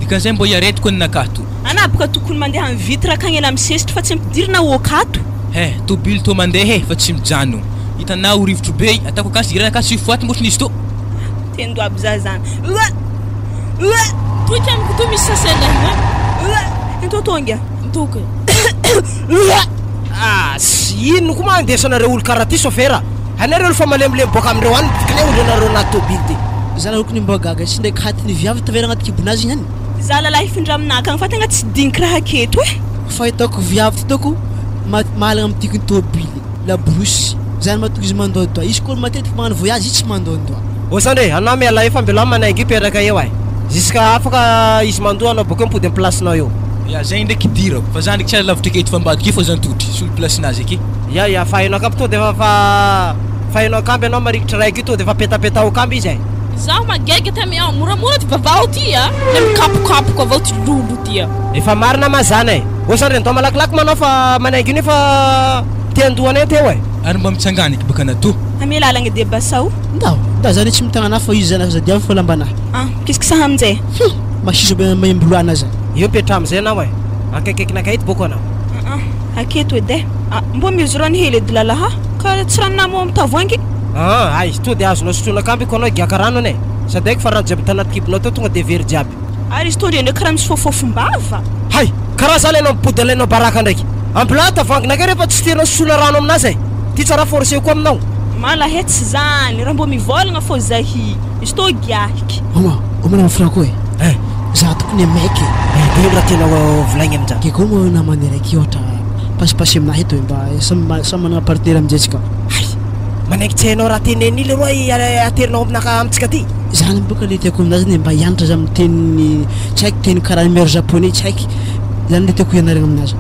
Dikan'izay mbô iaretiko ny nakato. Ana boka tokony mandeha amin'ny vitre akagny ela misesitry fa tsy ampidirina okato. He, tobily tô mandeha e fa tsy mijano. Hitanao rivotro be i, ataoko akasy ireny akasy tsy foaty mbô tsy nisy tô. Tendo aby za zany. Ua! Ua! Toky amiko toy misy sase lahy oe. Ua! Ento tonga. Toky. Ua! Ah, sy ino koa ma andesanareo olo karaha ty sôfera? Hainareo olo fa malemilemy boaka amindreo any kle ondrenareo anaty tôbily ty. Za rokony mba gaga tsy ndraiky hatiny viavy tavela agnaty kibonazy igny any. Za lalahy hifindra aminah akagny fa tegna tsy digniky raha aketo e. Fahitako viavy ty doko mahalagna am tikiny tôbily, la brousse, zany mahatonga izy mandoadoa, izy koa matetiky magnano voyage izy tsy mandoandoa. Osa ndre, anao miala eo fa mbela manainga hipetraka eo ay. Jusqu'à afaka izy mandoa anao bakeo mipody am place-nao eo. Ya zegny ndraiky idirako fa za ndraiky tsy ary lavitra aketo fa ambadika eo fô za nitotry solo place-nazy ake. Ya ya fa hainao akamby tonga de fa fa hainao akamby anao marikitry raiky io tonga de fa petapetao akamby izy ay. Zaho magaigy tamy ao moramora ty vavao ty a, le mikapokapoka avao ty lolo ty a. Efa marina ma zany ay. Osa ndre ndao malakilaky manao fa manainga io nefa te handoa anay teo ay. Ary mba mitsangana eky baka nato. Ame lalagna de basao. Ndao, ndao zany tsy mitagna anah fa izy zany aza diavy fa lambanah. Ah, qu'est-ce que ça aminjay? Hum, masiso be maimbo ana zany. Eo mipetraha amizay anao ay. Akaikaikinakay eto boko anao. Ah, aketo edy e. Ah, mbô misy rano hely edy lalaha ka tsy rano namo amy tavoahangy. Ah, ay, to de azonao sotroina akamby ko anao higiaka rano anie. Sady haiko fa rano jiaby tanaty kibonao tao tonga de very jiaby. Ary izy to ndre karaha misy fofofom-bava. Hay, karaha zany anao mipody alainao baraka ndraiky. Ambilà tavoahanginakay rehefa tsy tianao sotroina rano aminazy ay. Ty tsara forcé koa aminao. Malahe tsy zany, raha mbô mivôlagna fô zahy. Izy to giahiky. Oma, oma nama Franco e. Eh. Za tokony maiky e. Eh, de ino raha tianao volaigny aminjany? Ke koa moa namany raiky ohatra pasipasy aminahy eto e, mba samy samy manana partenaire aminjay tsika. Hay, manaiky tsy hainao raha teneniny io leroa aterinao aminaka amintsika aty. Zany boka le tiako aminazy ne mba hianatra za miteny tsy haiko teny karaha mère japonais tsy haiko. Zany le tiako hianarana aminazy.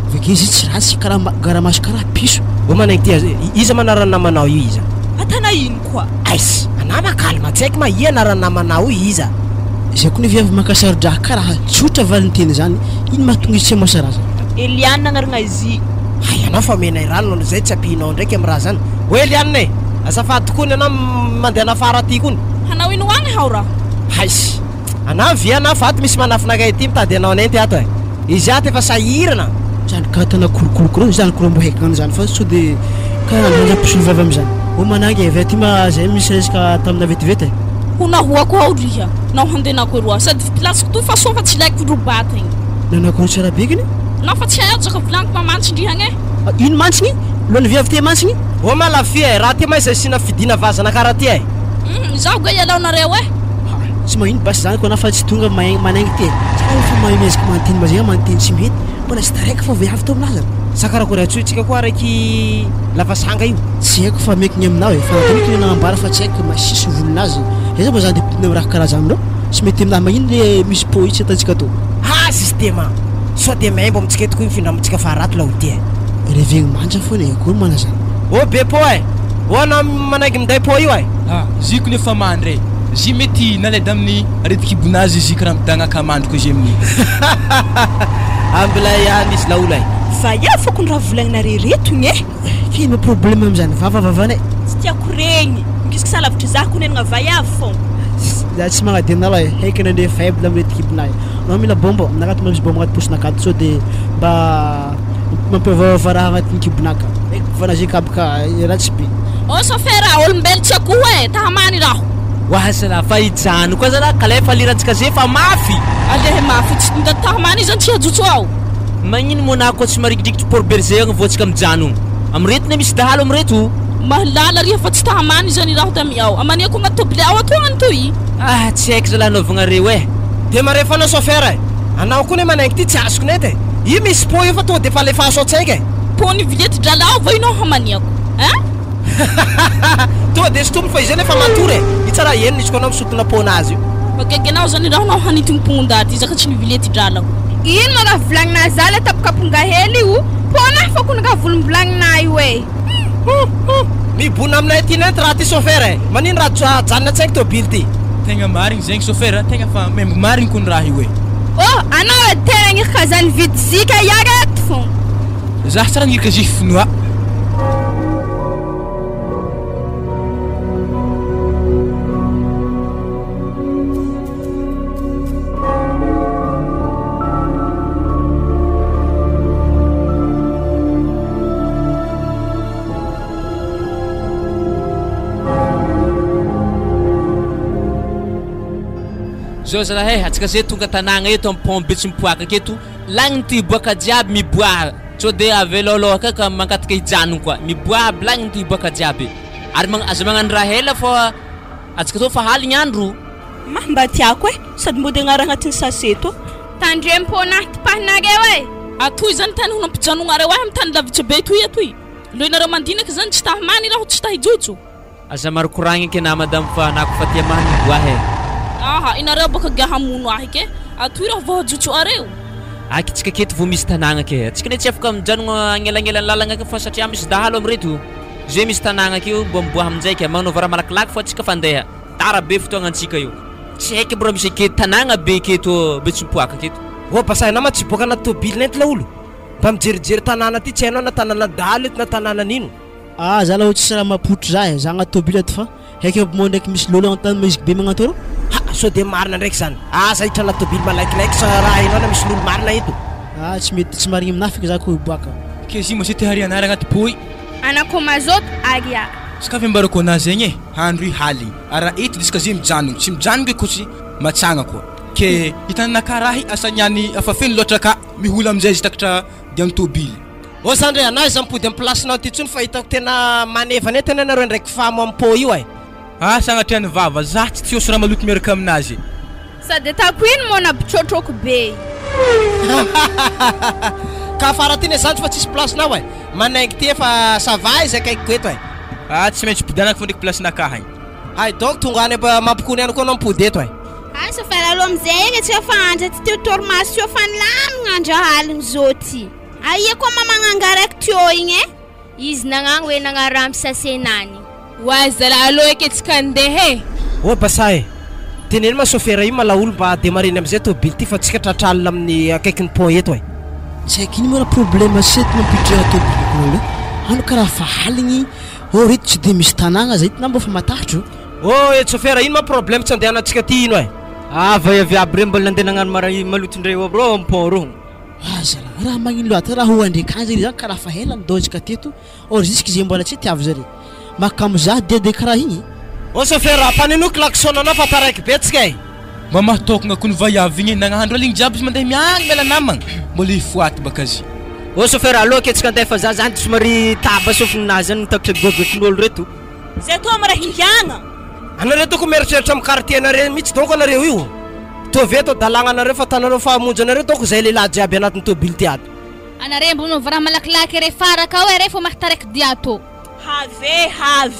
Avy izy tsy ratsy karaha garamaso karaha piso. Ô manaiky ty iza manarana namanao io iza? Atana ino koa? Aiss, anah ma calme tsy haiko ma ia anarana namanao io iza? Zay koa ny viavy makasaro-draha karaha tsotra valinteny zany, ino mahatonga izy tsy hamoasa raha zany? Eliane agnarana izy. Hay anao fa omenay rano anao zay tsy ampihinao ndraiky am raha zany. Oe Eliane e! Azafady kony anao mandeha anafara aty kony. Hanao ino agny hao raho? Haiss! Anao via anao fa ato misy manafinakay aty mitady anao nenty ato e! Izy ato efa sahirana. Zany katana kolokolo reo zany kolo mbo haiko gnano zany fa sao de karaha androndra mpisolo vava amizany. O manangy e, avy aty ma zay misy resaka tamina vetivety e. Ho nahoako ao riha nao handenako eroa sady fipilasiko toy fa soa fa tsy ilaiko robatagny. Nanao tsara be kiny. Nao fa tsy haiko zaka volaniko mamantsigny riha agne. Ino mantsigny? Lohan'ny viavy te mantsigny? O malafia e, raha ty ma izay asiana fidina vazana karaha ty e. Zaho ga ialaonareo e. Tsy magnino basy zany ko na fa tsy tonga manaingy ty e. Za fa mahay miezaka manteny mazegna manteny tsy mety. Mbola tsy taraiky fa viavy to aminazy. Sa karakory antsointsika koa araiky lavasanga io? Tsy haiko fa mety ny aminao e, fa natao ny nagnambara fa tsy haiko masiso volonazy. Aiza moa zany de pidina amin'ny raha karaha zany reo? Tsy mety aminahy magnino le misy pot io tsy atantsika to. Ha justement! Sao de maimbo amintsika eto koa mifindra amintsika faharato laolo ty e. Revegny manja foana e, akory mana zany. Ô be pot e! Ô anao manaingy minday pot io e! Ah, ziko nefa mandry e! Zy mety naleda amin'ny areti-kibonazy izy karaha midagnaka mandriko izy amin'ny. Ambilay ihany izy laolo e! Vaia foko ny raha volagninareo reto igny e! F'ino problème amizany vava vavanay? Tsy tiako regny, mikisaka sa lavitry za ko nenagna vaiavy fô. Za tsy magnadino anao e, haiko nandeha faible amin'ny areti-kibonay. Anao mila bonbon, aminakahy to mba misy bonbon agnaty paosinakahy sao de mba mampiovaova raha agnatin'ny kibonaka. Haiko vanazy kabaka ratsy be. Ô chauffeur, olombelo tsy akoho e, tahamany raho. Oasana fa hijano koa zalahy kalefa lirantsika zay fa mafy. Aleha mafy, tsy ndaty tahamany zany tsy hajotso ao. Magnino moa na koa tsy marikidrikitry port berger agny voantsika mijano. Amireto ne misy dahalo amireto. Mahalala riha fa tsy tahamany zany raho tamy ao. Amaniako agnaty tôbily ao atoa agny toy. Ah tsy haiko zalahy anaovagnareo e. De marefa anao chauffeur e. Anao koa ne manaingy ty tsy azoko nety e. Io misy pot io fa tonga de efa alefaso an-tsaika e. Pot ny vilety drala ao va inao hamaniako hein? Tonga de sintominy fa izy io nefa matory e. Io tsara henony izy koa anao misintona pot-nazy io. Fa gaigy anao zany raho nao hanintogny ndaty izy ka tsy nivilety dralako. Ino ma raha volagnina za le tapokaponga hely io? Pona fokony raha volombolagnina io e. Mibona aminay aty nenty raha ty chauffeur e. Manino raha ajanona an-tsaiko tôbily ty? Tegna marigny zegny chauffeur, tegna fa maimbo marigny kony raha io e. Oh, anao edy tena nirika zany vidy zika iareto fô. Za tsara nirika zify finoa. Zao zalahy e, atsika zay tonga tanagna eto am pont Betsipoaka aketo, lagniny ty hiboaka jiaby miboaha, sao de avelao aloha akeo ka mangataka hijanogno koa, miboaha aby lagniny ty hiboaka jiaby, ary magn aza magnano raha ela fa atsika tô fa haligny andro. Mah mba tiako e! Sady mody agnara agnatin'ny sachet tô. Tandremo pônah tipahinareo e! Atoy zany tany ho nampijanonareo ahy am tany lavitry be toy atoy. Loinareo mandiniky zany tsy ta hamany raho tsy ta hijojo. Aza maro koragna eky anah madame fa anah kofa tia maha miboaha e. Aha, inareo boka gia hamono ahy ke, atoy raho vao hajotso areo. Aky tsika aketo vao misy tanagna ke, atsika ne tsy afaka mijanogna agnelagnelany lalagna ake fa satria misy dahalo amireto, ze misy tanagna akeo mbo miboaha aminjay ke, magnanaova raha malakilaky fa atsika fa andeha, tara be fotoagnantsika io, tsy haiko mbo raha misy aketo tanagna be aketo Betsipoaka aketo. Ô basahy nama tsy boaka anaty tôbily nenty laolo mba mijerijery tanàna ty tsy hainao na tanàna dahalo eto na tanàna nino. Ah za aloha tsisy raha mampotry za e, za agnaty tôbily ato fa haiko aby moa ndraiky misy lôlo agnaty musique be magnantô rô. Ha! Sao dia marina ndraiky zany? Aza hiditra anaty tôbily malaikilaiky sa raha hainao na misy lolo marina eto. Ah tsy mety tsy marigny aminah feky za ko hiboaka. K'ezy ma se te harianara agnaty poi. Anako mazoto ary a. Ska ve ambarako anah zegny e, andro i haligny, ary raha eto diska ze mijanogno, tsy mijanogno ko tsy matsagna koa, ke hitananakah raha i asa niany afa feno loatra ka mihola amizay izy takatra dia amy tôbily. Ô zandry a, na iza mipody am place nao ty tsony fa hitako tena maneva anie tena nareo ndraiky famo am pô io e. Ah sagnatria ny vava, zah tsy tiôsy raha maloto miaraka aminazy e. Sady atako ino moa nabitrôtrôko be. Ka afara aty ne zandry fa tsisy place nao e. Manaingy ty efa ça va izy akaikiko eto e. Ah tsy maintsy podianako fô ndraiky place nakah agny. Hay donc tonga any mampikony any koa anao mipody eto e. Asa fa aloha amizay egny atsika fa andra ty teo torimaso teo fa nilamigna andra aligny zao ty. Aia koa ma magnanga raiky teo igny e. Izy nagnagny hoe nagnaramy sasenany. Wa zala alou eky tsika andeha e. Oa basa e! Teneno ma chauffeur io malaolo mba demareny amizay tôbily ty fa tsika tratra alina amin'ny akaikin'ny pont eto e. Tsy haiko ino moa raha problème sety mampiditra tôbily olo e! Ano karaha fa aligny or eto tsy de misy tanagna zay na mbô fa matahotro. Oh e chauffeur ino ma problème tsy andehanantsika ty ino e! Ah vaiavy aby reo mbola nandeha nagnano mara maloto ndreo aby reo am pont reo. Aza raha raha magnino loatra raha ho andre kany zare zany karaha fa ela nidôzika teto or jusque zay mbola tsy tiavo zare mahakamo za dia de karaha igny. Ô chauffeur ampanenoa klaxon anao fa taraiky be tsika e. Mba mahatokagna ko ny vaiavy igny e, nagnandro aligny jiaby izy mandeha miagny miala namagna, mbola hifoaty baka zy. Ô chauffeur aleo ake tsika andeha fa za zany somary taba sofina zany mitakitra goagoakin'olo reto. Zay toa mara hingiagna. Anareo tokony mieritreritra am quartier nareo mitsy donc anareo io. Tovy eto dalagna anareo fa tanareo fa hamonjy anareo donc zay lehilahy jiaby anatin'ny tobily ty ato. Anare mbo manaova raha malakilaky re faraka ao e re fô mahataraiky dia tô. Have have.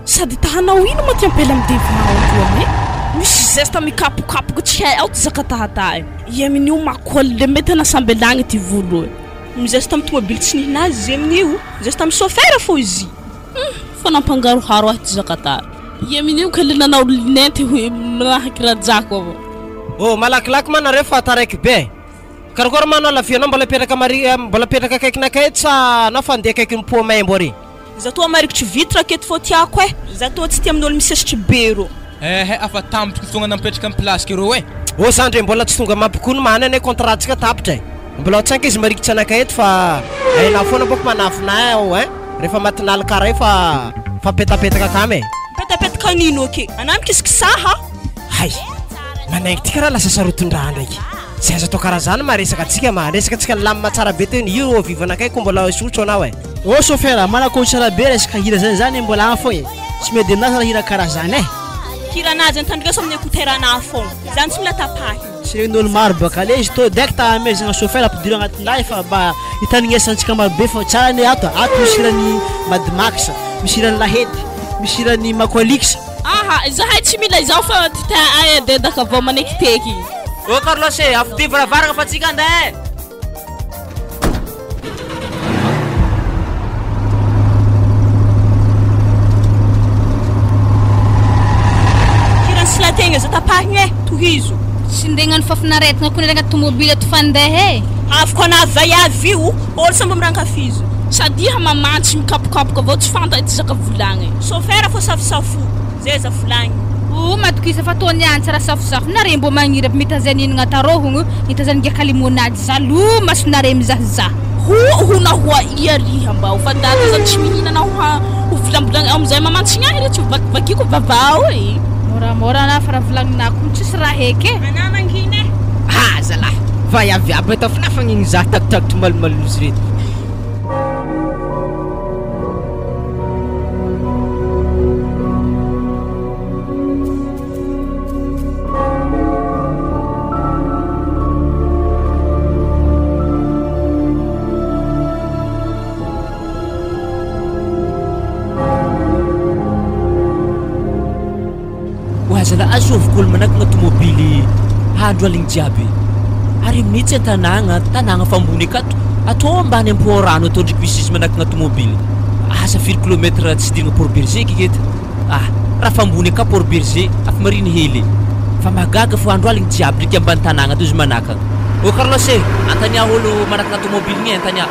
Sady ta hanao ino moa ty ampela midevinao atoa e? Misy zesta mikapokapoka tsy hay ao ty zaka tahata e. I amin'io makoly le mety anasamby lagny ty volo e. Mizesta amin'ny tomobily tsy nihinazy izy amin'io, mizesta amin'ny chauffeur fô izy. Hum, fa nampangaroharo ahy ty zakatary. I amin'io kely nanao lunette hoe manahaky rajako avao. Oh, malakilaky ma nareo fa taraiky be e. Karakôry ma anao lavianao mbola hipetraka mari mbola hipetraka akaikinakay eto sa anao fa andeha akaikin'ny pot maimbo ary? Za toa marikitry vitre aketo fô tiako eh! Za toa tsy tia amin'olo misesitry be rô. Ehe afa tampoky fotoagna nampipetraka am place ke reo eh. Oh zandry e, mbola tsy tonga mampikono mahana anie contrat tsika tapitra e. Mbola ao tsanka izy marikitry anakay eto fa hainao foana bôko manafina ahy ao hein, rehefa matinale kara io fa fa petapetaka akamy e. Mipetapetaka an'ino ake? Anah mikisikisaha. Hay! Manaingo ty karaha lasa sarotin-draha ndraiky. Tsy azo atao karaha zany ma resaka tsika ma resaka tsika nilamina tsara be teo iny io vivana akaiky ko mbola hisotro anao e. Ô chauffeur, manakôry tsara be resaka hira zany zany mbola agny fô e, tsy mety aminazy raha hira karaha zany e. Hiranazy antandreso amin'ny écouteur anah fogna. Zany tsy mila tapahina. Tsy regnin'olo maro baka le izy tô direct amezagna chauffeur ampidiro agnatin'ny lay fa mba hitandrignesantsika maro be fa tsara anie ato, ato misy hiran'i Mad Max, misy hiran'i Lahety, misy hiran'i Makoalix. Aha, izahay tsy mila izao fa ty ay dedaka avao manekiteky. Ô Carlos e, afodio varavarana fa tsika andeha e! Hiran'i Solategna aza tapahigna e! Tohizo. Tsy ndeha hagnano fafinaretagna koa nare agnaty tomobily ato fandeha e. Avy ko anah vaiavy io, olo samby mirankafizo. Sady iha mamantsy mikapokapoka avao tsy fanta ty zaka volagny. Chauffeur fô safosafo, zay aza volagny. O matokisa fa tô niany tsara safosafo nare mbô magniry aby mitazan'inagna tarôhogno nitazan'ny ngiaka limonady zalo masonare mizahazaha. Ho ho na hoa ia riha mbao fa daty zany tsy mihinana ho ha ho volambolagny ao amizay mamantsigna ahy re tsy ho vakivakiko vavao e. Moramora na fa raha volagninah koa tsisy raha heky e. Anah mangina e. Ah zalahy, vaiavy aby tafinafagna igny zah takitakitry malomalozy reto. Oazala azoviko olo manakagna tomobily andro aligny jiaby. Ary mihitsy an-tanàgna, tanàgna fa ambony akato, atao ambany ampoa rano atao ndraiky misy izy manakagna tomobily. Asa firy kilomètre tsy idiragna Port Bergé eky eto. Ah, raha fa ambony aka Port Bergé, afa marigny hely. Fa mahagaga fô andro aligny jiaby ndraiky ambany tanàgna ato izy manakagna. Ô Carlos e, antania olo manakagna tomobily igny e, antania.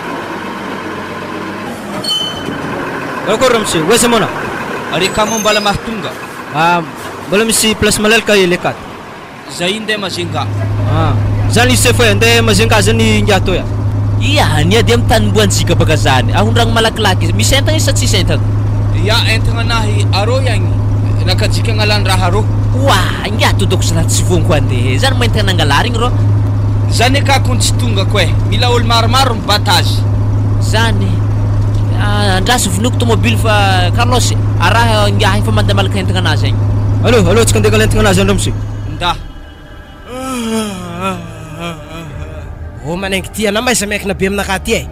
Akory ramose, ho aiza moa anao? Are kamo mbala mahatonga. Ah, mbola misy place malalaka hely akato. Zay ndeha Majunga. Ah, zany izy sefo e, ndeha Majunga zany ingahy toy a. Ia, niady amin'ny tanimboantsika baka zany. Ahondragno malakilaky izy. Misy entagna izy sa tsisy entagna? Ia, entagna anahy arô iagny. Nakajika agnalan-draha arô. Oa, ingahy to dôko zalahy tsy voanko andeha e. Zany ma entagna nangalarigny rô. Zany aka kony tsy tongako e. Mila olo maromaro mibata azy. Zany. Ah, andraso vonoiko tomobily fa Carlos, araha ingahy igny fa mandeha malaka entagna anazy agny. Allo, allo, tsika andeha angala entagna anazy agny ramose. Nda. Ô manaingy ty anah mahaiza miankina be aminakahy ty e.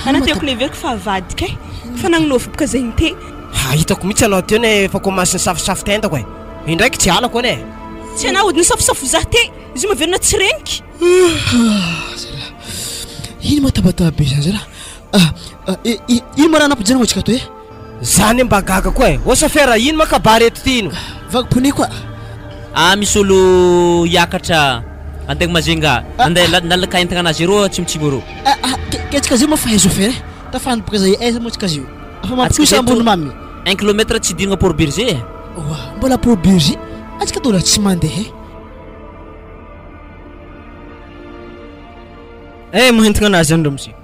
Anah tiako neveriko fa avadika e. Fa nagnonofy boka zegny te. Ha hitako mihitsy anao teo ne efa commence nisafosafo tendako e. Indraiky tsy halako anie e. Tsy anah ody nisafosafo zah te. Izy io maverina tsy reniky. Ino ma tabataba be zany zalahy? Ah, ino ma raha nampijanona antsika ato e? Zany mba gaga koa e. Ô safera, ino ma kabary eto ty ino? Vaky pneu koa. Ah misy olo hiakatra andeha Majunga, andeha nalaka entagna anazy arô atsimotsimo arô. Ah ah, ke antsika zio ma fa aiza fer e? Tafandroboka zay aiza moa antsika zio? Afa mampikosa ambony mamy. Un kilomètre tsy idiragna Port Bergé e. Oa, mbola Port Bergé? Antsika mbola tsy mandeha e. Eh, mahentigna anazy any ramose.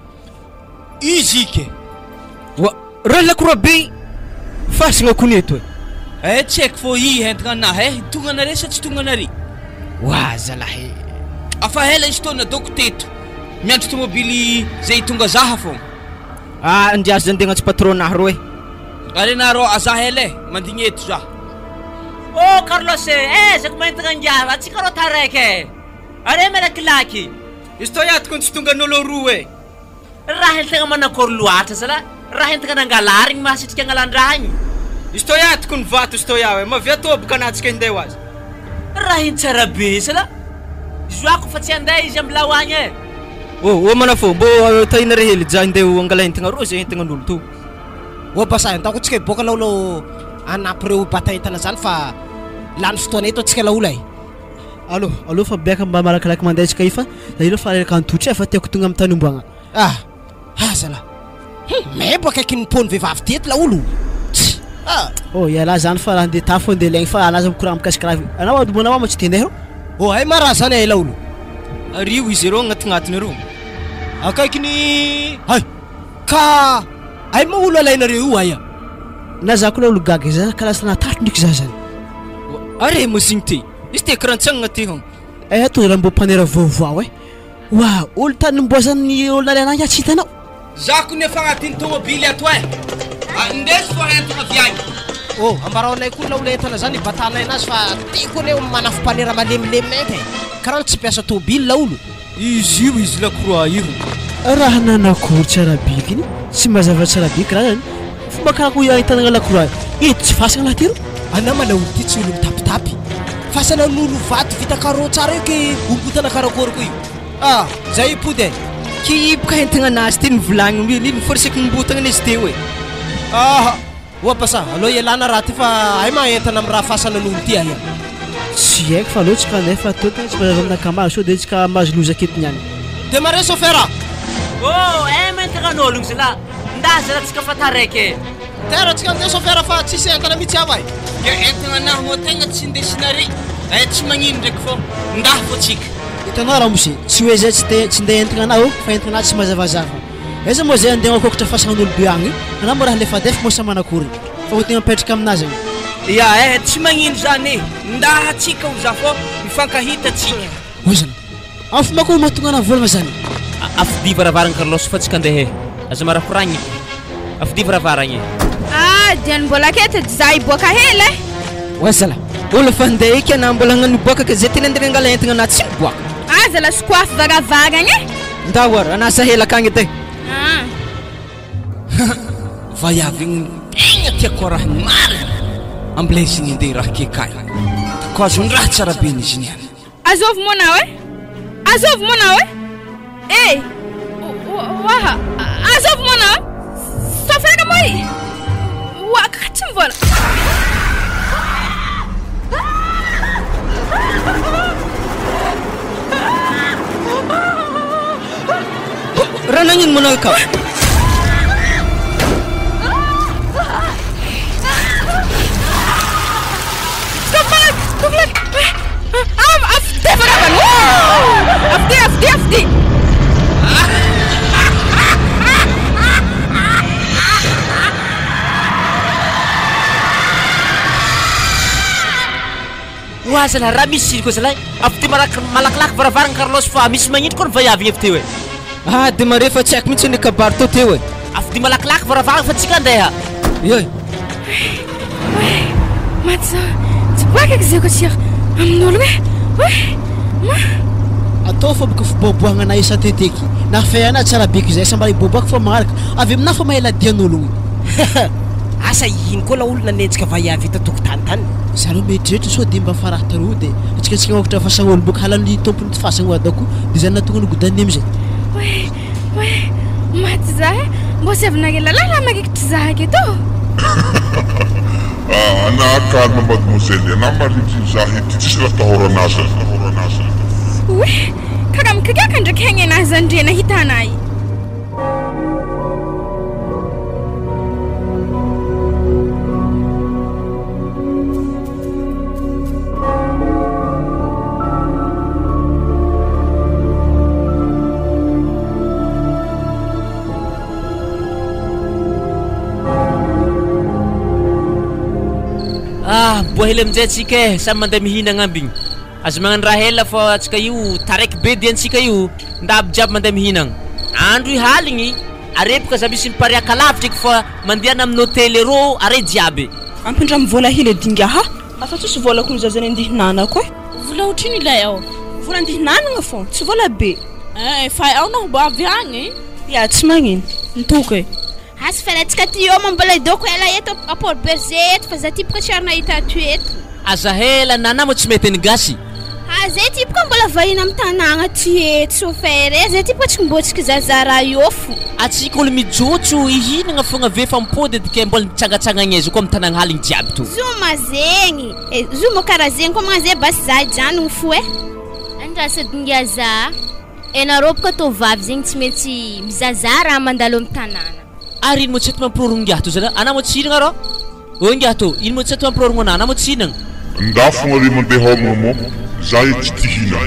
Izy ike. Oa, raha lakroa be fasagna kony eto e. Eh, tsy haiko fô i entigna anahy eh, tonga anare sa tsy tonga anare? Oa zalahy e. Afa ela izy tô nadoko teto, miandry tomobily zay tonga zaha fôgna. Ah, ndry azo andeha agnantso patron ahy rô e. Are narô aza ela e, mandigny eto za. Oh Carlos e, ezako mahentigna ingahy, antsika rô taraiky e. Are malakilaky. Izy tô iato kony tsy tonga an'olo roa e. Raha entigna manakôry loatra zalahy, raha entigna nangalarigny mahasitrika agnalan-draha igny. Izy tô iato kony vato izy tô iaho e, mavia tôbika anatsika hindeha ho azy. Raha iny tsara be zalahy. Zoako fa tsy andeha izy ambilao agny e. Ô, ô manafô, mbô tahinare hely ja hindeha ho angala entigna rô zay entigna an'olo tô. Ô basa, andao koa tsika hiboaka laolo hanampy reo hibata entana zany fa lany fotoana eto antsika laolo e. Allo, allo fa biaka mba malakilaky mandeha tsika io fa za io fa reraka antotra e fa tiako tonga amin'ny tany omboagna. Ah! Ah zalahy! Hum! Mebo akaikin'ny pont-n'ny vehivavy ty eto laolo! Tsia! Ah! Oh ialahy zany fa raha andeha tafo andeha ilaigny fa anazy mikoragna mikasika raha anao anao ma tsy te handeha rô? Oh hay ma raha zany eh laolo! Ario izy ireo agnatinatiny areo. Akaikin'ny hay! Ka hay ma olo alainareo io hay a! Na za koa laolo gaga za ka lasa nahatatry ndraiky za zany. Are moa ty! Izy ty karaha ty hon. Eh ato raha mbô mpanera vaovao eh! Oa olo tany nimboazan'ny olo nalaina ahy tsy hitanao? Za kony efa agnatin'ny tomobily ato eh! Indeso fô entagna avy agny. Oh, ambarao anay koa laolo entana zany hibatanay anazy fa ty koa anie manafo-panera malemilemy mainty e! Karaha tsy mpiasa tôbily laolo. Izy io izy lakroa io. Raha nanakory tsara biky iny tsy mazava tsara be kiraha zany fomba karakory ahitanana lakroa eto tsy fasana lahy ty ro. Anah ma laolo ty tsy olo mitapitapy. Fasana n'olo vato vita carreau tsara io ke ombotana karakory koa io. Ah! Zay hipody e. Ke hiboka entigna anazy ty nivolagniny hoe nino force-ko nimbotagna izy teo e. Ah! Oa sa aleo ialana raha ty fa hay ma entana amin'ny raha fasana n'olo ty aia. Tsy haiko fa aleo tsika andeha fa toa tegna tsy mazava aminakahy sao de tsika mahazo loza aketo niany. Démarrer chauffeur a! Oh! Eh maintagna an'ologno zalahy! Nda zalahy tsika fa taraiky e! Tera tsika andeha chauffeur fa tsisy entana mihitsy aho e! Ke entagna anahy moa tegna tsy indesinare eh tsy magnino ndraiky fô ndah fô tsika. Hitanao ramose, tsy hoe zay tsy te tsy ndeha entagna anah ô, fa entagna anah tsy mazavazava. Aiza moa zay andeha akôkatra fasagnan'olo be agny, anah moa raha alefadefa moa sa manakory. Fa ho tegna mipetraka aminazy agny. Ya eh, tsy magnino zany e, ndaha tsika ho za fô mifankahita tsika. Ozana. Afo mako mahatonga anah volagna zany. Afodia varavaragna Carlos fa tsika andeha e. Aza marakoragna e. Afodia varavaragna e. Ah, diany mbola aketo edy za hiboaka hely eh. Oa zala, olo fa handeha eky anah mbola hagnano hiboaka ka zay tena andeha angala entagna anah tsy miboaka. Aza la sokoafy varavaragna eh. Ndao ary, anah sahela akagny edy e. Ah. Vaiavy igny tegna tiako arahiny marigny ambilezigny andeha raha kekay. Ko azony raha tsara be izy niany. Azovy moa nao eh? Azovy moa nao eh? Eh! Oaha! Azovy moa nao eh? Sôfera moa i! Oa, tsy mivola! Raha nagnino moa nao ka? Oa zalahy raha misy siriko zalahy avy teo malaky malakilaky varavarana Carlos fa misy magnindry koa ny vaiavy igny avy teo e. Ah de mare fa tsy haiko mihitsy ny kabary tao teo e. Avy de malakilaky varavarana fa tsika andeha. Ioy. Maty za tsy boaka zay ko tsira amin'olo e. Oe ma. Atao fa boka fiboaboahagna anah isan-teteky. Na fay anah tsara be k'izay sa mba hiboaboaka fa magnaraka avy aminah fa mahay ladian'ologno. Asa ino koa laolo nanenjika vaiavy hita tokotany tany. Za aloha mieritreritra sao dia mba faraha taloha dia antsika antsika makotra fasagn'olo boka halan'ny tompony tsy fasagna adako dia zany nahatonga ny godan'ny amizay. Oe oe maty za e mbô tsy avy nagela lala marikitry za aketo. Ah, anà calme mademoiselle, anà marikitry za ety tsisy raha atahorana zany. Oe karaha mikiriaka ndraiky haigny anahy zany ndre nahita anahy. Ah, boa hely amin'izay antsika e, samy mandeha mihinagna ambigny. Aza magnano raha ela fa antsika io taraiky be diantsika io, nda aby jiaby mandeha mihinagna. Andro io haligny, areboka za misy mipariaka lavitra eky fa mandehana amin'ny hôtely arô are jiaby. Ampindramo vola hely edy ingaha afa tsisy vola ko ny zaza ny andeha hinanako e. Vola otrino ilay ao? Vola andeha hinanagna fô, tsy vola be. Eh, fa ao nao mbo avy agny. Ya, tsy magnino. Mitoko e. Asa fa raha tsika ty eo ma mbola idoko ela eto à Port Bergé eto fa za ty boka tsy ary nahita ato eto. Aza hela nana moa tsy mety ny gasy. Ha zay ty boka mbola vahiny am tanagna ty eto chauffeur e, zay ty boka tsy mbôtsika zaza raha eo fo. Atsika olo mijotso ihinagna fogna ve fa mipody edy ke mbola mitsangatsangagna aiza koa am tanagna haligny jiaby to. Zoma zegny e, zoma karaha zegny koa magnano zay basy za hijanogno fo e. Andraso edy ngiahy za. Enareo boka tô vavy zegny tsy maintsy mizahazaha raha mandalo am tanàna. Ary ino moa tsy eto mampirorogno ngiahy to zalahy? Anà moa tsy hinagna rô? Ô ngiahy to, ino moa tsy eto mampirorogno anà? Anà moa tsy hinagna? Ndafogna re mandeha homagna mô, za e tsy tia hina.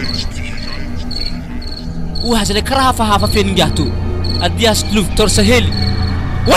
Oa zalahy karaha hafahafa feno ngiahy to. Adia azo toloviko torse hely. Oay!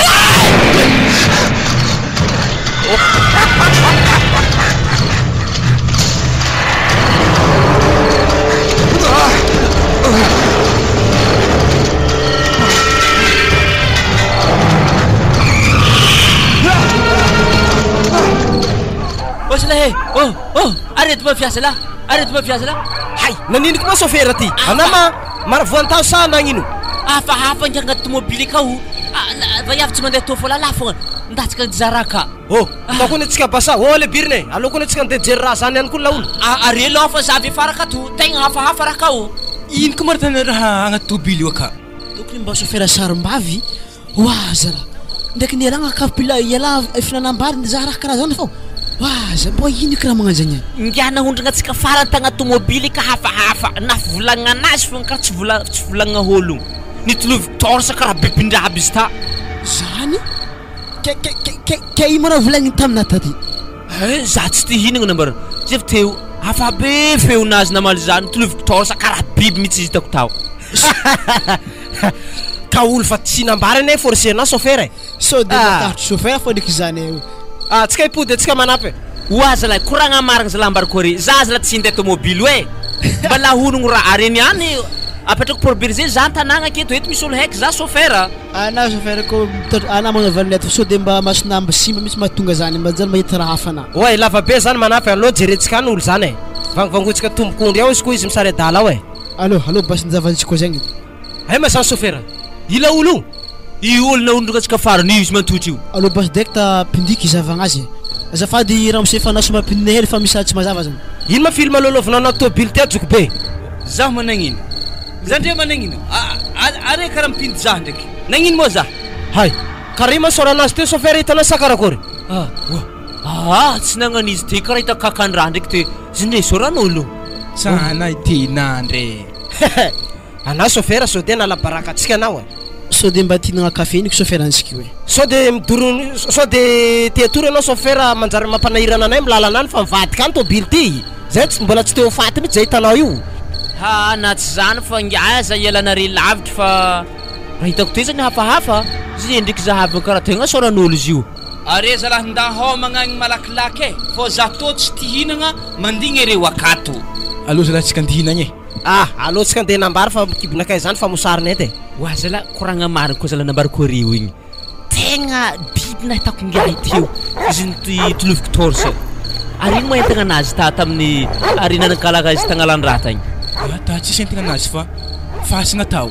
Oh zalahy e! Oh! Oh! Arety mafia zalahy! Arety mafia zalahy! Hay! Nanino koa ma sôfera ty? Anà ma maravoantao sa nagnino? Hafahafa ngiahy agnaty tomobily akao. Ah, vaiavy tsy mandeha tô fô lalahy fogna. Ndatsaka ny zaraka. Oh! Atao koa ny antsika basa. Oh le birina e! Aleo koa ny antsika andeha hijery raha zany ihany koa laolo. Ah, are aloha fa za avy afara akato. Tegna hafahafa raha kao. Ino koa marina raha agnaty tobily io aka? Tokony mba sôfera sarim-bavy Oa zala! Ndraiky nialagna kapila iala fihinanam-bary nizaha raha karaha zany fô oa za mbô ino eky raha magnano zany e? Ngiahy nahondragna antsika farany tagnaty tomobily ka hafahafa, na fivolagnana anazy fôgna karaha tsy vola tsy volagnina ôlogno, nitolovy torse karaha bibindraha aby izy ta. Zany? Ke ke ke ke ke ino ma raha volagniny taminah taty? Eh za tsy te hihinagna nambarany, zay avy teo hafa be feonazy namaly za, nitoloviko torse karaha biby mihitsy izy hitako tao. Ka olo fa tsy nambara anie forcer-na chauffeur e. Sao dia matahotra chauffeur fa ndraiky zany e. Ah, tsika hipody antsika manampy e. Oa zalahy, koragna marigny zalahy ambarako are, za zalahy tsy hinday tomobily e! Mba lahonogno raha are niany apetrako port-bergé za an-tanagna aketo, eto misy olo haiky za chauffeur. Ana chauffeur ko mitondra ana manao valin'eto sao de mba masonà mba simba mitsy mahatonga zany mba zany mahita raha hafa ana. Oay, lava be zany manampy, aleo jerentsika any olo zany e! Vangovangontsika tombok'ondry ao izy koa izy misary adala ao e! Allo, allo basin-javantsika koa zegny. Hay ma zany chauffeur? Ila olo io? Io olona ondrongantsika farany io izy mantotry io. Allo basy direct pindiky zavagna azy e. Azafady ramose fa anao somary pindina hely fa misy raha tsy mazava zany. Ino ma film lalaovinao anaty tôbily ty ajoky be? Zaho managnino? Za ndre managnino? Are karaha mipindy zah ndraiky. Nagnino moa zah? Hay! Karaha io ma soranazy teo chauffeur hitanao sa karakory? Ah! Oa! Aa! Tsy nagnano izy ty karaha hitako kakan-draha ndraiky ty. Izy ndre soran'olo. Tsana ity nandre. Anao chauffeur sao dia nala baraka antsika anao e. Sao dia mba tianao kafe ny chauffeur antsika io e. Sao dia midoro sao dia te hatory ianao chauffeur manjary mampanahirana anay amin'ny lalana any fa mivadika any tôbily ty. Zay tsy mbola tsy te ho faty mihitsy zay hitanao io. Ha na tsy zany fa ingahy aza ialanare lavitra fa raha hitako teo zany hafahafa izy endriky zahavako karaha tegna soran'olo izy io. Are zalahy nda homagna agny malakilaky e fô za tô tsy ti hinagna mandigny areo akato. Aleo zalahy tsika andeha hinagna e. Ah, aleo tsika andeha nambary fa kibonakay zany fa mosary nety e. Oa zalahy koragna marigny koa zalahy nambariko areo igny. Tegna biby nahitako ingahy teo izy nitoloviko torche ary ino moa entagna anazy ta tamin'ny ary nanankalaka izy tagnalandraha tagny. Ah ta tsisy entagna anazy fa fasagna tao.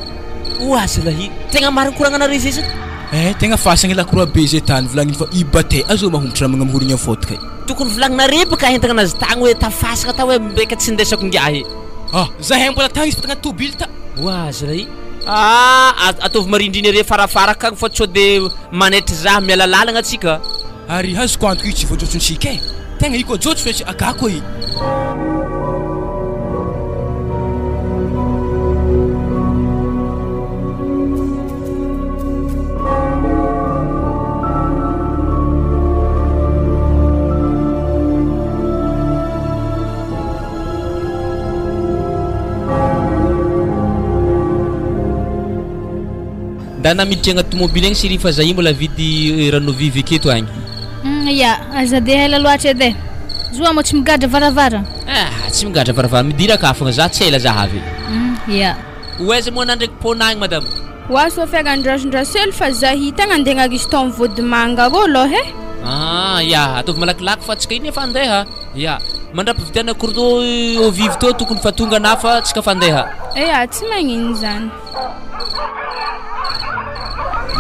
Oa zalahy tegna marigny koragnanare zay zany. Eh tegna fasagna lakroa be zay tany volagniny fa i bate azo mahombotra raha magnamorigna fotaka e. Tokony volagninare baka entagna anazy tagny hoe tafasagna tao hoe mbeka tsy ndesako ingahy. Ah zahay mbola tagny izy fa tagnaty tobily ta. Oa zalahy Ah, ataovy marindrina ery afarafara akagny fa sao de manaitra zah miala lalagna tsika. Ary azoko antoka io tsy voajotsontsika e! Tegna io koa jotso fa tsy akako e! Ndana miditra agnaty tomobily agny chérie fa za io mbola vidy rano vivy aketo agny. Ya, aza dia ela loatra edy e. Zo moa tsy migadra varavara. Ah, tsy migadra varavara, midira aka fogna za tsy ela za avy. Ya. Ho aiza moa anà ndraiky pona agny madame? Ho azo afera andrasondraselo fa za hita agny andeha agnarizo tao amin'ny vodimanga arô aloha e. Ah, ya, ataovy malakilaky fa antsika iny efa andeha. Ya, mandra-pividianako rô eau vive teo tokony fa tonga anà fa tsika fa andeha. Eya, tsy magnino zany.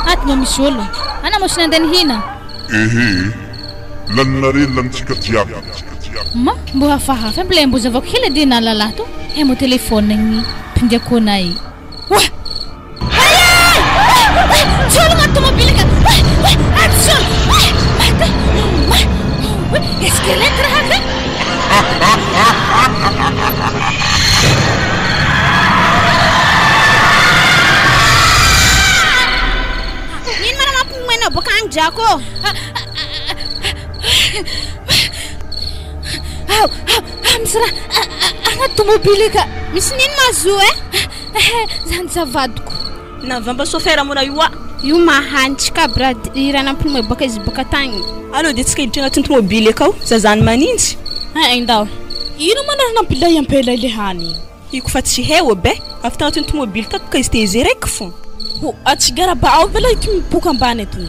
Ato mba misy olo. Ana moa tsy nandeha nihina? Ehe, laninareo lanintsika jiaby. Ma, mbo hafahafa mbola mbo zavako hely edy nahalala to. He mo téléphone gny mpindiako anay. Oa! Tsy olo agnaty tomobile ka! Tsy olo! Maty! Squelette raha ka! Ino ma raha mampimoenao boaka agny drako ô? Ao, ao, misy raha agnaty tomobile ka! Misy nino mahazo e? Ehe, zany tsy avadiko. Navamba sôfera mora io a! Io mahantsika aby raha i raha nampinomoy boaka izy boaka tagny. Aleo dia tsika hiditra agnatin'ny tomobily akao, zazany manintsy. Ein ndao. Ino ma raha nampilay ampela ilay hany? Iko fa tsy hay ô be, avy tagnatin'ny tomobily tato ka izy te izy raiky fô. Ho, a tsy garaba ao ve lay ity mipoka ambany ato?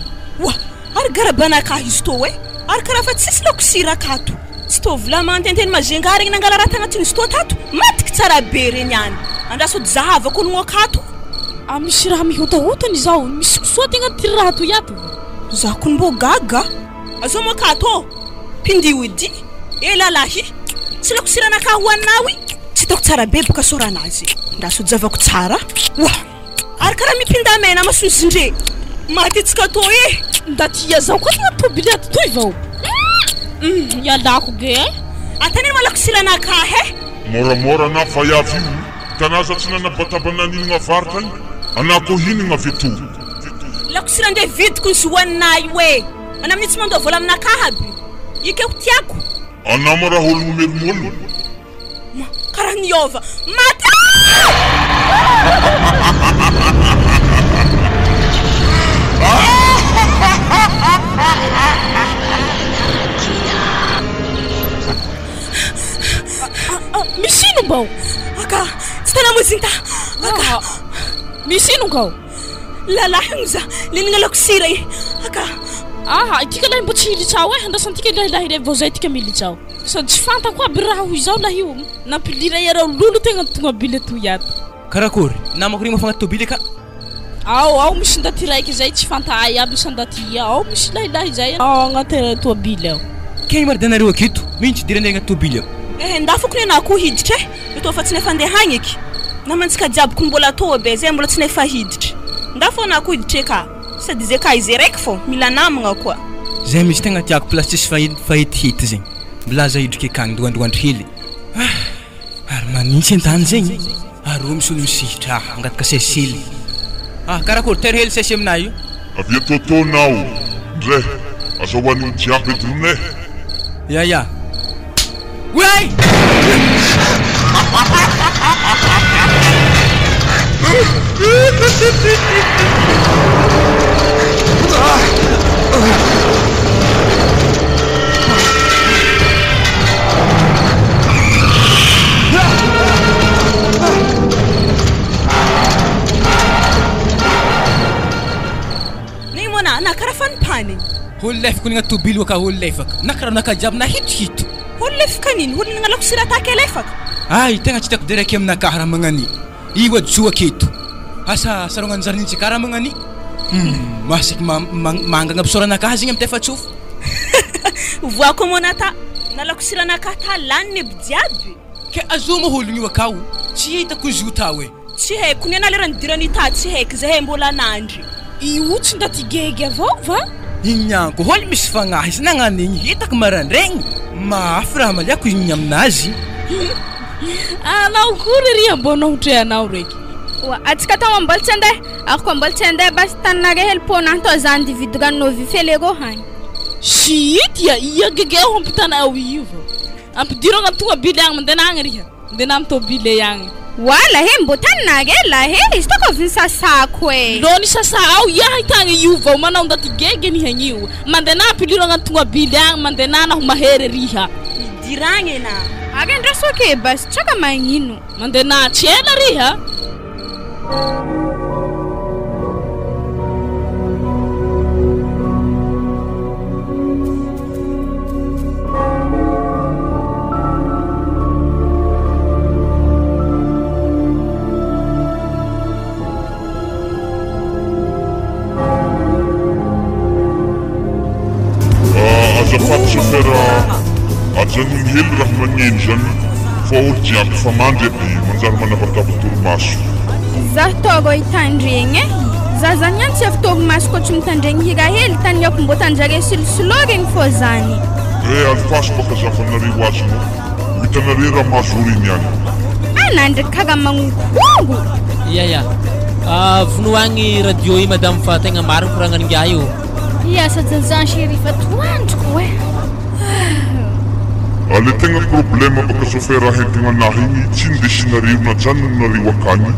Oa! Ary garabanakahy izy tô e! Ary karaha fa tsisy laoko sira akato! Tsy tô vola-mantenteny Majunga regny nangala raha tagnatin'izy tô tato! Matiky tsara be regny any! Andraso ody zahavako ologno akato! A misy raha mihotahotany izao, misy kisoa tegna ty raha toy ato. Za kony mbô gaga! Azao moa akato ô! Mpindio edy! E lalahy! Tsy laoko siranakahy hohaninao i! Tsy hitako tsara be boka sôranazy! Andraso ody zahavako tsara! Oa! Ary karaha mipinda mena masonzindre. Maty antsika tô e! Ndaty ia zao koa agnaty tôbily ato toy vao? Hum, ialako ge eh! Ataneno malako silanakahy eh! Moramora anà fa avy io tanà za tsy nanabataba naninogna avaratra agny anà ko hinagna avy eto. Lako sira nde vidiko ny zoanà io e! Anà amin'io tsy mandoa vola aminakahy aby. Ikeko tiako. Anà ma raha ologno melomologno. Karaha niova. Maty ah! Misy ino ngao? Lalahy hono za, le nagnalako sira i. Aka. Aha, itika lahy mbo tsy hilitra ao e, andrasantika lahilahy rey vao zay tika militra ao. Sady tsy fantako aby raha ho izao lahy io, nampilira iareo lolo tegna tognabily atoy ato. Karakory, namako regny mafagna tobily ka. Ao, ao misy ndaty raiky zay tsy fanta'ay aby sa ndaty ia, ao misy lahilahy zay ao agnaty toabily ao. Kay marina nareo aketo, mino tsy idiranay agnaty tobily ao. Ehe, ndafoko nenah koa hiditra e, io fa tsy nefa andeha agny eky. Namantsika jiaby ko mbola tô be zay mbola tsy nefa hiditra. Ndafo anah koa hiditra eka, sady zay ka izay raiky fô, mila namagna koa. Zay mihitsy tegna tiako place tsisy fahitihity zegny, milaza hidriky akagny ndoandroandro hely. Ah! Ary manintsy an-tany zegny? Aroa misy olo misihitra hangataka sesily. Ah, karakory tery hely sesy aminah io? Avia Toto nao ndre, aza hoanigny jiaby edy rony eh! Ya ya. Oay! Negny moa na na karaha fanipanigny. Olo lefako ny agnaty tobily ka olo lefaka. Na karaha naka jiaby nahitohito. Olo lefaka nino? Olo nagnalako sira take lefaka. Ay, tegna tsy tiako direct aminakahy raha magnani. Io ajoa aketo. Asa sarogna anjara karaha magnani. Masiky mangana ampisoranakahy zegny amy tefatsofo. Voako moa nata. Nalako siranakahy ta laniny aby jiaby. Ke azo moa ologno io akao. Tsy hitako izy io tao e. Tsy haiko ny ana lera nidirany ta tsy haiko zahay mbola nandry. Io tsy ndaty gegy avao va? Igny anko hôly misy fagnahy izy nagnano igny hitako maraindraigny. Mafy raha maliako igny aminazy. Anao koa ry ry ambonao hotrehanao reky. Oa, atsika tao mbola tsy andeha. Ary koa mbola tsy andeha basy taninare hely pona atao zany dividy rano vifele rô hagny. Shit ya, ia gege ao ampitana ao io vao. Ampidiro agnaty tobily agny mandeha agny riha. Mandeha amy tobile agny. Wala he mbô taninare la he izy toko avy nisasako e. Lô nisasa ao ia ahitagna io vao manao ndaty gege nihagny io. Mandeha ampiliro agnaty tobily agny mandeha naho mahery riha. Idiragny na. Ary andraso ake basy tsaka magnino. Mandeha tsy ela riha. Azafady chauffeur ajanony hely raha magneno zany fa olo jiaby fa mandry aby manjary manabataba torimaso. Za tôro hitandregny e. Za zany ihany tsy avy torimaso koa tsy mitandregny hira hely taniako mbô tanjare silosilo regny fô zany. Eh alifaso baka zavanareo azy no. Ho hitanareo raha mahazo oriny ihany. Ah nandriky karaha magnokongo. Ya ya. Ah, vonoagny radio io madame fa tegna marina koragnan'ingahy io. Ia sady zany chérie fa toandriko e. Ale tegna problème baka chauffeur hentigna anahy igny tsy indesinareo najanonareo akagny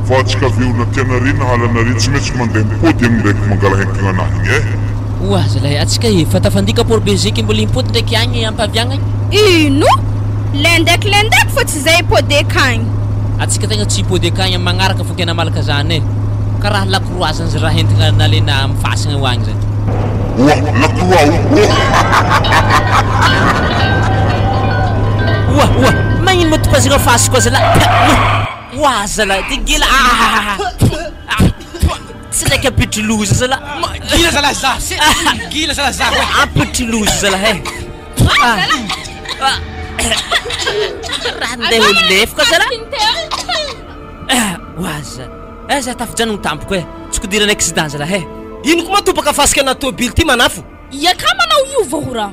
fa atsika avy eo na tianare na halanare tsy maintsy mandeha mipody agny ndraiky mangala hentigna anahy igny e. Oa zalahy atsika e fa tafandika Port Belgique mbola impody ndraiky agny ampaviagna. Ino? Lendeky lendeky fa tsy zay ipody akagny. Atsika tegna tsy ipody akagny amy magnaraka fo kena malaka zany e. Karaha lakroa zany zay raha entigna nalena amy fasagna ho agny zany. Oa lakroa o. Oa oa magnino ma topazagna fasy koa zalahy. Oa zalahy ty gila. Tsy ndraiky ampiditry loza zalahy. Gila zalahy za. Gila zalahy za. Ampiditry loza zalahy e. Raha ndeha ho lefaka zalahy. Oaza. Eh za tafijanogno tampoko e. Tsy kodirana accident zalahy e. Ino koa matopaka fasika anaty tobily ty manafo? Ia ka manao io vao raha.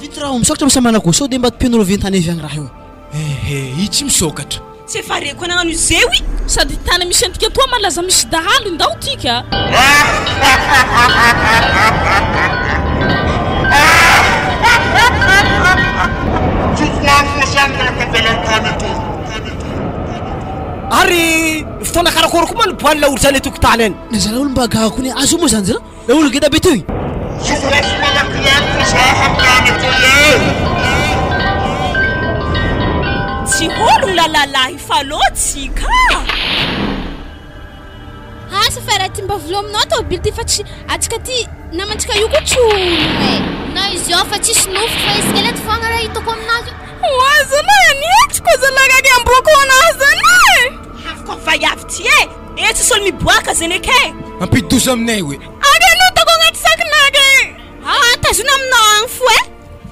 Vity raha misokatra misamanako sao de mba tompianareo ventany avy agny raha io. Ehe, io tsy misokatra. Tsy efa reko nagnano izeo i. Sady tany misy antika toa malaza misy dahalo ndao tika. Tsokoafo zany mbola tavela an-tany eto. Ary fotoana karakory koa moa niboan'ny laolo zany tokotany any. Na zalahy olo mba gaga koa ne azo moa zany zalahy. La olo geda be toy. Tsokoafo malakilaky fa za hamitany etoy e. Tsy hologno lalalahy fa lotsika. sofera ty mba volominao tôbily ty fa tsy atsika ty namantsika io koa tsy ologno e. Na izy io fa tsisy nofo fa squelette fogna raha hitako aminazy io. Oa zalahy nihetsiko zalahy gaigy amboako anahy zalahy. Afaka vaiavy ty e! E tsisy olo miboaka zegny eke! Ampidoza aminay oe. Ary anao ataoko agnaty sakinaka e! Aa tazona aminao agny fo e!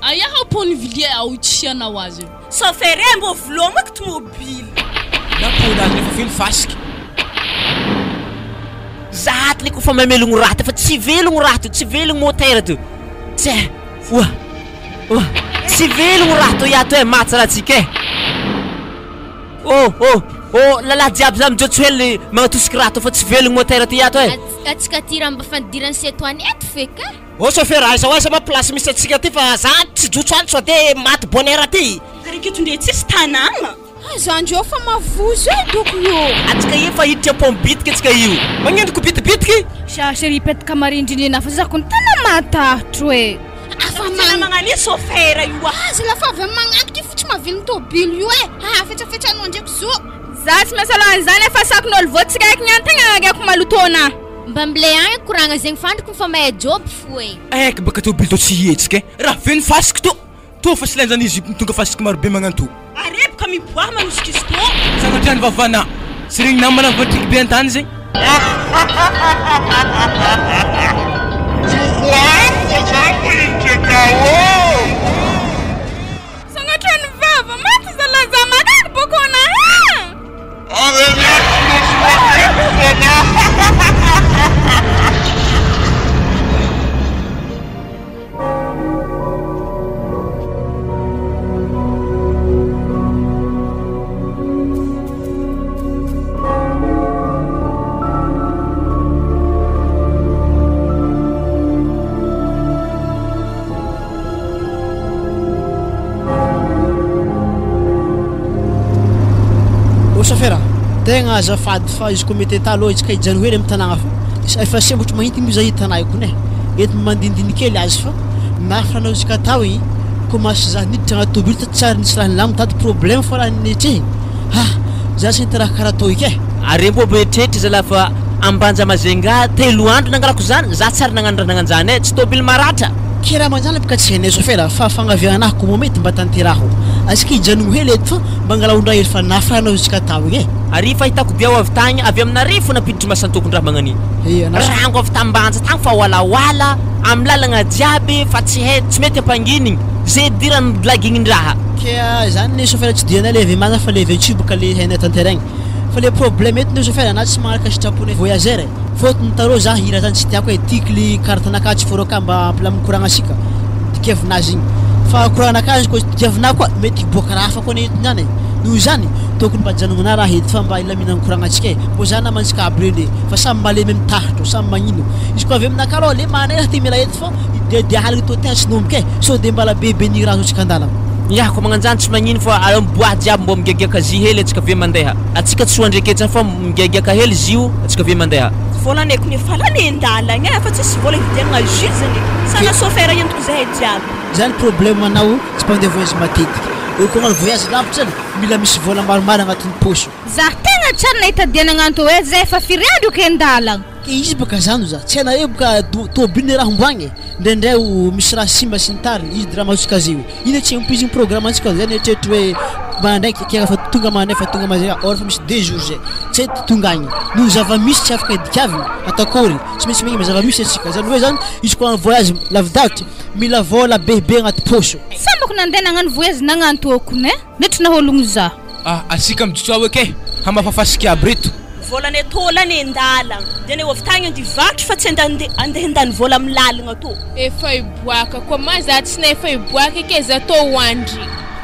Aia hao pont-vilie ao tsy anao azy io. Saofere mbô vilomako tomobily. Na pona azy nefa feno fasika. Za ato le kofa mamelogno raha ty fa tsy velogno raha ty, tsy velogno motera ty. Tse, oa, oa, tsy velogno raha toy ato e, maty raha tsika e. Oh, oh, oh, lalahy jiaby za mijotso hely magnatosiky raha to fa tsy velogno motera ty ato e. Atsika ty raha mba fandiran'ny setoany eto feky e. Ô chauffeur aiza ho aiza ma place misy antsika ty fa za tsy jotso any sao de maty bonheur aty. Ary aketo ndre tsisy tanagna. Aza andreo fa mavozo e doko io. Atsika efa hiditra pont bitika atsika io. Magnino ko bitibitiky? Za chérie hipetaka marindrindrina fa za kony tena matahotro e. Afa Tena magnano io chauffeur io a. Aza lafa avy amin'ny magnantoka io fo tsy mahavelo ny tôbilo io e. Haa fetsafetsanao ndreky zo. Za tsy miasa loha an'izany e fa sakon'olo vao tsiraiky niany tegna ariako maloto anah. Mba mle agny koragna zegny fandriko fa mahay job fo e. Eky baka tôbily tô tsy hihetsika e! Raha feno fasiky tô, tô fa tsy lenjan'izy mitondra fasiky marobe magnanto. Areboka miboaha manosika izy tô. Sanatria ny vavana, tsy regny namana mivatriky be antany zegny. Sanatria ny vava, maty zalahy za marary bôko anah e! Ô chauffeur a, tegna azafady fa izy koa mety atà aloha izy ka hijanona hely amin'ny tanàgna fa efa sembotry mahintigny moa zah i tanà io kony e, eto mandinindiny kely azy fa mafy raha izy ka atao igny commence zah niditra agnaty tôbily tato tsary nisy raha nilamina tato problème fô raha nietrehigny ha zah tsy nahita raha karaha tô eky e. Are mbô mieritreritra zalahy fa Ambanja Majunga telo andro nangalako zany, za tsy ary nagnano raha nagnanjany e, tsy tôbily maratra. Ke raha manjary boka tsy hainay sôfera fa fagnavianah ko mety mba tanteraho atsika hijanogno hely eto fa mba angalao ndray hery fa nafaranao izy ka tao igny e. Ary fahitako dia ao avy tagny avy aminareo fo nampiditry masantokon-draha magnan'igny. Rango avy tambanja tagny fa walawala amy lalagna jiaby fa tsy hay tsy mety ampanginigny ze idirany lagign'indraha. Ke zany ny sôfera tsy dianay le avy Manja fa le avy Antsohihy boka le hainay tanterahigny. Fa le problème eto ne chauffeur anah tsy magnaraka sitrapone voyageur e, fôtony tarô zah hira zany tsy tiako e, tiako le carte nakah tsy fôrôka mba hampilaminy koragna asika, dikevinazy igny, fa koragna nakah izy koa diavinah koa mety hiboaka raha hafa koa anie eto niany e, noho izany tokony mba ajanogna raha eto fa mba ilaminagny koragna antsika e, mbô zah namantsika aby reny e, fa samy malemy amy tahotro, samy magnino, izy koa avy aminakah alôha le manay raha te miala eto fa de de aligny tô tegna tsy nomboka e, sao de mbala bebe ny raha azontsika andalagna. Ny ahy ko magnanjany tsy magnino fa aleo miboaha jiaby mbô migiagiaka zy hely atsika ve mandeha. Atsika tsy ho andreketsany fa migiagiaka hely zy io atsika ve mandeha. Vola neko nefa lany endalagna e, fa tsisy vola hividianagna jus zany e, sana chauffeur entiko zahay jiaby. Zany problème anao tsy mpandeha voyage matetiky. Eo koa magnano voyage lavitra zany mila misy vola maromaro agnatin'ny paosy. Zah tegna tsary nahita dia nagnanto hoe zay efa firy andro ke ndalagna. Ke izy baka zany za tsy hainareo boka tôbily raha homboagna e, ndraindray o misy raha simba sy ny tariny izy de raha mahazo kaze io. Ino tsy ampoizigny programme antsika zay nieritreritra hoe mandraiky kera fa tonga mandraiky fa tonga mazay or fa misy deux jours zay tsy hay tonga agny noho zava-misy tsy afaka idikavigny atakory tsy maintsy magnino zava-misy antsika zany hoe zany izy koa voyage lavidavitra mila vôla bebe agnaty paosy. Sambako nandeha nagnano voyage nagnanto okony e, netry nahologno za. Ah, asika mijotso ao eky e, hamafa fasika aby reto. Volanay tô lany endalagna, de anay avy tagny andeha hivarotro fa tsy andande andeha handany vola amy lalagna tô. Efa hiboaka koa ma za tsy nahefa hiboaka eky e, za tô hoandry.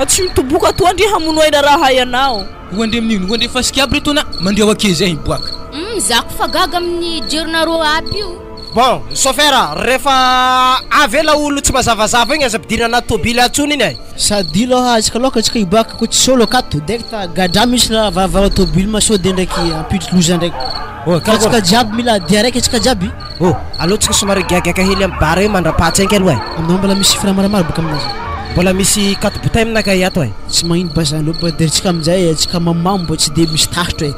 Tsy mitoboka tô andry hamono aina raha hay anao. Hoandry amin'ino? Hoandry fasika aby reto na mandria ao ake zay hiboaka. Hum, za ko fa gaga amin'ny jerinareo aby io. Bon, chauffeur, rehefa avela olo tsy mazavazava igny aza ampidirina anaty tôbily atsony iny e. Sady aloha atsika aloha ka tsika hiboaka ko tsy solo akato direct gadra misy raha varavara tôbily ma sao de ndraiky hampiditry loza ndraiky. Oh, Fa atsika jiaby mila dia araiky atsika jiaby. Oh, aleo tsika somary giagiaka hely amin'ny bar eo mandra-pahatsainky aloha e. Aminao mbola misy franc maromaro boka aminazy. Mbola misy quatre bouteilles aminakahy ato e. Tsy magnino ba zany aloha ba de tsika aminjay atsika mamamo mbô tsy de misy tahotro e.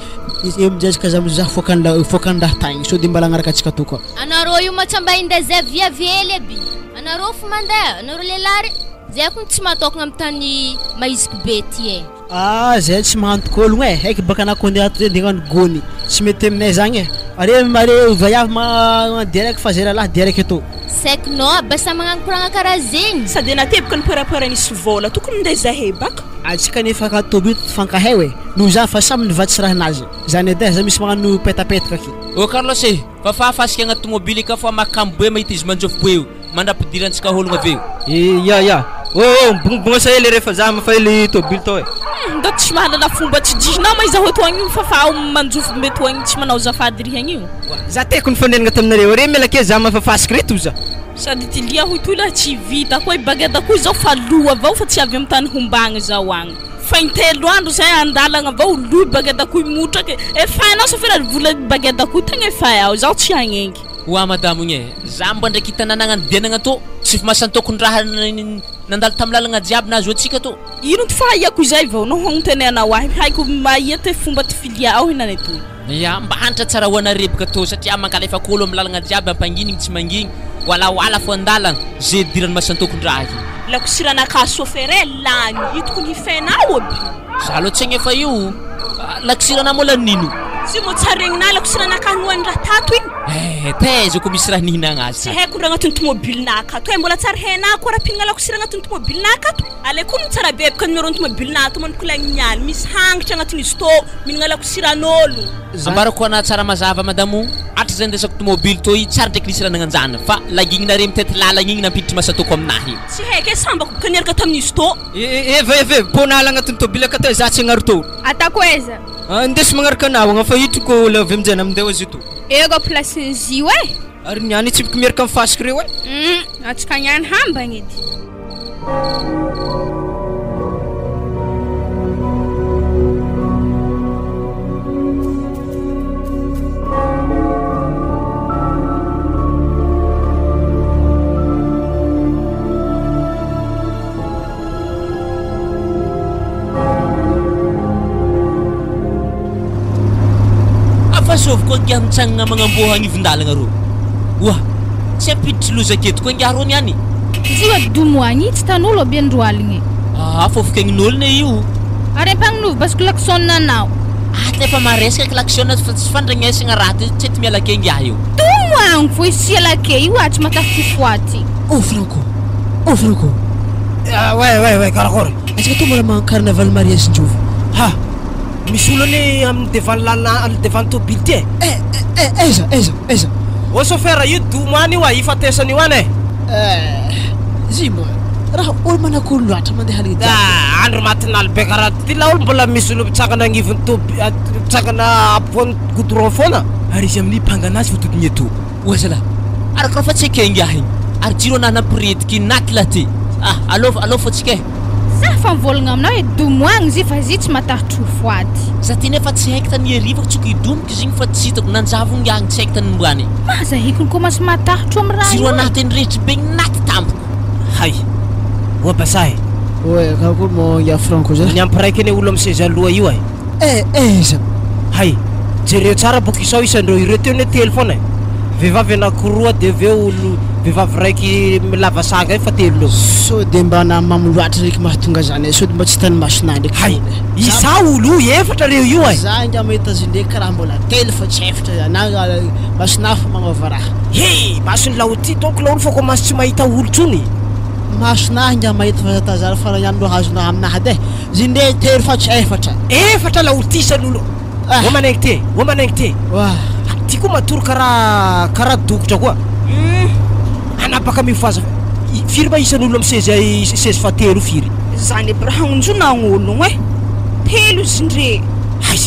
Izy eo aminjay izy ka za mizaha foakan'ny foakan'ny raha tagny sao de mbala agnaraka antsika tô koa. Anareo io matsamba inday zay viavy hely aby. Anareo fo mandeha, anareo lehilahy re. Zay kony tsy matokagna amy tany maiziky be ty e. Ah zay tsy mahantoko ologno e, haiky baka anah ko andeha ato zay de hagnano gony, tsy mety aminay zagny e, are are vaiavy ma dia raiky fa zay rahalahy dia raiky atô. Saikinao aby samy magnano koragna karaha zegny. Sady anateboka ny parapara nisy vôla tokony minday zahay baka. Antsika nefa ka toby mifankahay e, noho izany fa samy nivatsy rahinazy, zany edy e, za misy magnano petapetaka aky. Ô Carlos e, fafà fasika agnaty tomobily ka fa makamo be mahita izy manjofo be io, mandrapidirantsika ologno avy eo. Ya ya, ô ô mibognobognasa hely refa za mafa hely tôbily tao e. Hum, ndao tsy mahalala fomba tsy dihinao ma izaho etoagna io fa fa ao manjofo metoagna tsy manao azafady riha io. Za tiako nifanenana taminareo re miala kely za mafa fasika reto za. Sady ty lia hoy toy lahy tsy vita koa i bageda koa izao fa lo avao fa tsy avy amy tany hombagny zao agny. Fa intelo andro zay andalagna avao lo i bageda koy motrake. Efainao sofera vola bageda koy tegna efay ao zaho tsy hagnengy. Oa madamo igny e, za mba ndraiky hitanà nagnano dianagna tô, tsy masan-tokon-draha nandalo tamy lalagna jiaby nahazo antsika tô. Ino ty fahaiako izay vao no hagnontanianao ahy, haiko mahia ty fomba ty filia ao hinane toy. Ya, mba hanitra tsara ho anare boka tô satria mankalefa kôlo amy lalagna jiaby ampanginigny tsy mangigny, walawala fô andalagna, ze idiran'ny masan-tokon-draha io. Lakosiranakahy sôfera e, lany io tokony hifenao aby. Za aloha tsy agnefa io, lakosirana moa lanin'ino? Tsy mô tsary regninà lakosiranakahy nohanin-draha tato igny. Eh, taiza koa misy raha nihinagna azy Tsy haiko raha agnatin'ny tomobilinà akato e, mbola tsary hainà koa raha mpihinagna lakosira agnatin'ny tomobilinà akato. Alaiko ny tsara be boka numéro-n'ny tomobilinà ato manomboka lagny niany, misy hangitra agnatin'izy tô, mihinagna lakosiran'ôlo. Ambarako anà tsara mazava madamo, hatrizay ndraisako tomobily tô i tsary ndraiky nisy raha nagnanjana fa lagignareo mitety lalagna igny nampiditry masatoko aminahy. Tsy haiko e, sambako boka niaraka tamin'izy tô. Eva eva e, pônala agnatin'ny tôbily akato e, za tsy agnaro tô. Atako aiza? Andeso magnaraka anao agna fa hitriko olo avy aminjay na minday azy io tô. Eo ka place-n'izy io e. Ary niany tsipiko miaraka amin'ny fasika reo e. Hum, antsika niany hambagna edy. Afa zovy koa ngiahy mitsangana magnamboa agnivon-dalagna rô. Oa! Tsy hampiditry loza aketo koa ngiahy rô niany. Izy io adomo agny tsy tan'olo aby andro aligny. Aa fôfokaignin'olo ne io. Ary ampagnovo basy klaxon anao. Ato efa maresaka klaxon fa tsy fandregnesagna raha ty tsy ety miala ake ngiahy io. Domo agny fô izy tsy hiala ake io ah tsy matahotry foaty. Oh Franco! Oh Franco! Ah ouais ouais ouais karakôry? Antsika tô mbola magnano carnaval mariage njovy. Ha! Misy olo anie amin'ny devant lalana devant tôbily ty e! Eh eh aiza aiza aiza? Ô chauffeur io domo any io a, ifatesana io any e! Eh zima raha olo manakory loatra mandeha aligny jiaby. Ah andro matinale be karaha ty laolo mbola misy olo mitsangana agnivon'ny toby mitsangana ampovoan'ny goudron foana. Ary izy amin'ny mpangana azy fa tokony eto. Oa zalahy, araka raha fa tsy ekeny ngiahy igny, ary jiro anah nampirediky naty lah ty, ah aleo aleo fô tsika eh. Za fa mivolagna aminao hoe domo agny izy fa izy tsy matahotro ho foady. Za ty nefa tsy haiko tany iarivako tsoko hidomoka izy igny fa tsy hitako nanjavogno ngiahy igny tsy haiko tany nimboany. Maza hikony komasy matahotro am raha Jiro io anah e. ty nirehitry be igny naty tampoka. Hay! Oa basaha e! Oe karakôry moa ngiahy Franco zay? Ny ampiraiky anie olo am seza aloha io e! Eh aiza? Hay! Jereo tsara boka isao isandreo ireo teo ne telo foana e! Vehivavy anakiroa de avy eo olo vehivavy raiky lava sanga io fa telo reo. Sao de mba namamo loatra ndraiky mahatonga zany e, sao de mba tsy hitan'ny masonah ndraiky Hay! foana e. Isao olo io efatra reo io e! Za nga mahita azy ndraiky karaha mbola telo fa tsy efatra na masonah fa magnova raha. He! Mason'i laoty donc laolo fa koa maso tsy mahita olo tsony. Masonah nga mahita fa tazara fa raha ihany ro azonah aminahy edy e. Zindre telo fa tsy efatra. Efatra laolo isan'olo. Oa manaingy ty e, oa manaingy ty e. Ty koa matory karaha karaha dokotra koa. Hanapaka mifohaza firy ma isan'olo amin'ny seza seza fahatelo firy? Zany aby raha hagnonjona agn'ologno e. Telo zindre. Hay!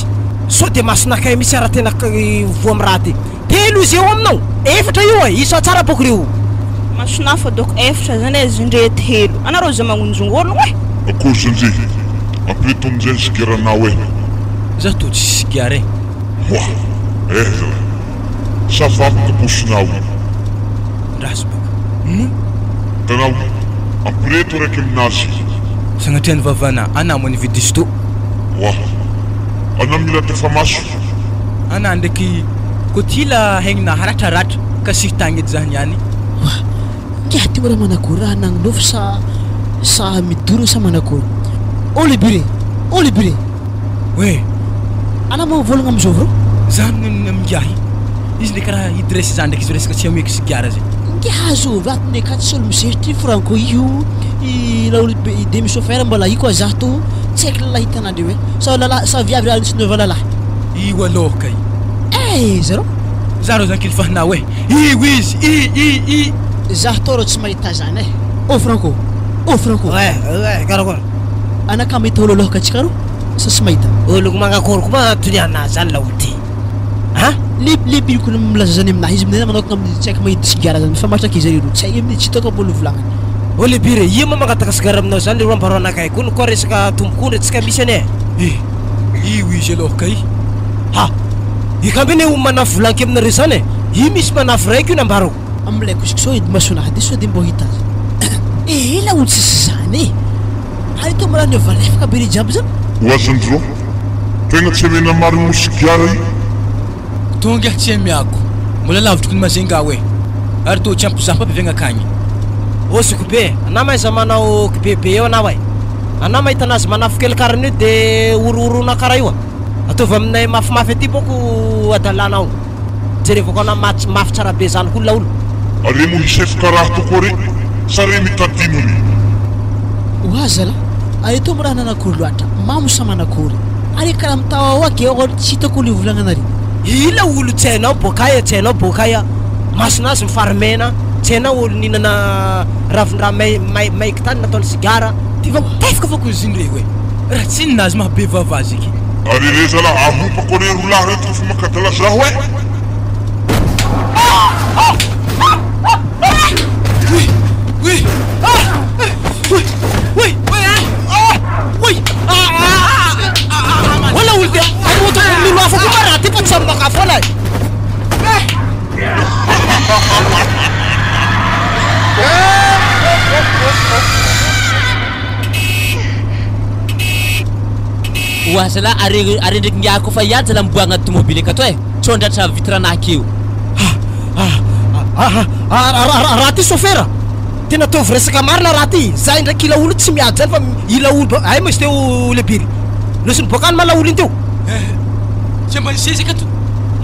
Sao dia masonakay mihitsy ara tena voa amin'ny raha ty. Telo izy eo aminao? Efatra io e! Isao tsara boko reo. Masonafo doko efatra zany e zindre telo. Anareo za magnonjogno ologno e. Akory zandry, ampireto amin'izay ny sigaranao e. Za toa tsisy sigara e. Hoa! Eh zalahy. Sa vaky ny paosinao io. Ndraso baka. Hum? Hitanao, ampireto araiky aminazy. Sagnatria ny vavana, anà moa nividy izy to. Hoa! Anà mila tafamaso. Anà ndraiky kô ty la haignina haratraratra ka sy tagny edy zah niany. Oa! Ngiahy ty mbola manakory raha nagnonofy sa sa midorona sa manakory? Ô libire! Ô libire! Oe! Anà moa mivolagna amizao rô? Zah amingiahy, izy ndraiky raha hidresse zah ndraiky izy resaka tsy ameko sigara zay. Ngiahy azovy ato ndraiky ato tsy olo mizeritry franco io i laolo be i demi chauffeur mbola io koa zah to tsy haiko lalahy hitanandreo e! Sa lalahy sa viavy raha nisy niova lalahy? Io aloha kay. Eh! Zareo? Zah rô zany kely fahinao e! Io izy! I i i! Zah tô rô tsy mahita zany e! Oh Franco! Oh Franco! Ouais ouais karakôry? Anaka mahita olo aloha ka tsika rô sa tsy mahita? Olo mangakory koa ma toniana zany laolo ty a! Le le piriko milaza zany aminahy izy aminay manokana amin'ny tsy haiko mahita sigara zany fa matraky izy reo tsy hay amin'ny tsy hitako mbôla volagniny. Oh le pire, ia ma mangataka sigara aminao zany leroa ambarao anakahy koa koa resaka tombok'ondry tsika misy anie. Eh! Io izy aloha kay. Ha! Ikambe ne ho manafy volanky aminareo zany e! Io misy manafy raiky io nambarako. Amilay kosiko sao edy masonahy de sao de mbô hita azy. Eh ela olo tsisy zany e! Ary tô mbola niova lefaka be re jiaby zany. Ho azon-dRo. Tegna tsy amena marigny mo sigara io. Tonga tsy amiako. Mbola lavitry kony Majunga oe. Ary tô tsy ampy zaho avy agny akagny. Ô zokibe, anà mahaiza manao kibebe eo anao e. Anà mahita anazy manafo kely karan'io de horohoroana kara io a. Ataovy aminay mafimafy aty boko adalanao. Jerevako anà maty mafy tsara be zany koa laolo. Are mo hisefo karaha to koa re sa re mitadino re. Oa zala, are tô mbola nanakory loatra, mamo sa manakory? Are karaha mitaoaoa ke or tsy hitako le volagnanare. Ila olo tsy hainao boakaia tsy hainao boakaia masonazy mifarimena tsy hainao olo nihinana ravin-draha may may maiky tany nataony sigara. Ty va mitefaka fa ko izy ndreo e! Raha tsy ninazy maha be vava azy eky. Are re zala ahompako are rolahy reto fa makadala zaho e! Wala olo de amoto mino hafa koa ma raha ty fa tsy aminakahy foana e. Oa zalahy are are ndraiky ngiahy koa fa hiady zalahy miboaha agnaty tomobile akato e! Tsao handratra vitre anahy akeo. Raha ty sôfera tena ataovy resaka marina raha ty, zay ndraiky ila olo tsy miady zany fa ila olo ba ay ma izy teo lebiry nosy niboaka any ma laolo iny teo. Tsy mba nisesy akato.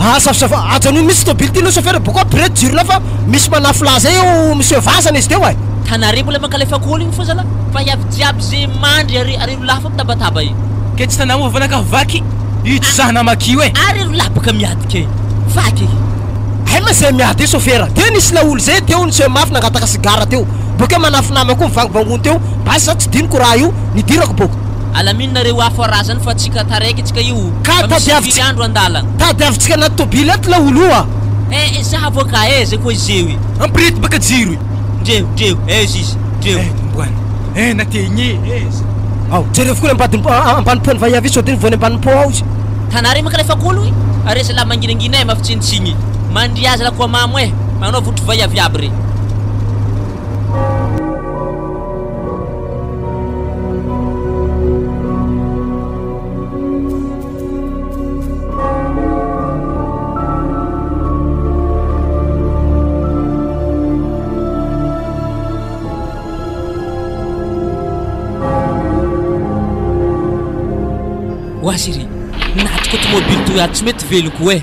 Ah safosafo ajanony mihitsy tôbily ty aloha sôfera bôka ampireto jirona fa misy manafy lahy zay eo monsieur vazana izy teo e. Tanare mbola mankalefa kôly igny fô zalahy fa hiavy jiaby ze mandry are are rolahy fa mitabataba e. Ke tsy tanà moa vanaka vaky io tsy sahy namaky io e. Are rolahy baka miady ke vaky e. Hay ma zay miady io sôfera teo nisy laolo zay teo niseho mafy nangataka sigara teo bôkeo manafy nama koa mivangovangony teo basy za tsy diniko raha io nidirako bôka. Alamino nareo afo araha zany fa tsika taraiky tsika io Ka fa misy tadiavitsika firy andro andalagna. Tadiavitsika anaty tôbily ato laolo io a. Eh eh za avoka eh zay koa izy io. Ampirety baka jiro i. Ndreo ndreo aiza izy ndreo. Eh mboany eh na te igny eh aiza. Ao jerevo koa le ambadiny ambany pont vaiavy io sao de voany ambany pont ao izy. Tanà re mankalefa olo i are zalahy manginangina eh mafitsinitsigny mandria zalahy koa mamo eh manao votry vaiavy aby re. Oa chérie, natiko tomobile toy ato tsy mety veloko eh.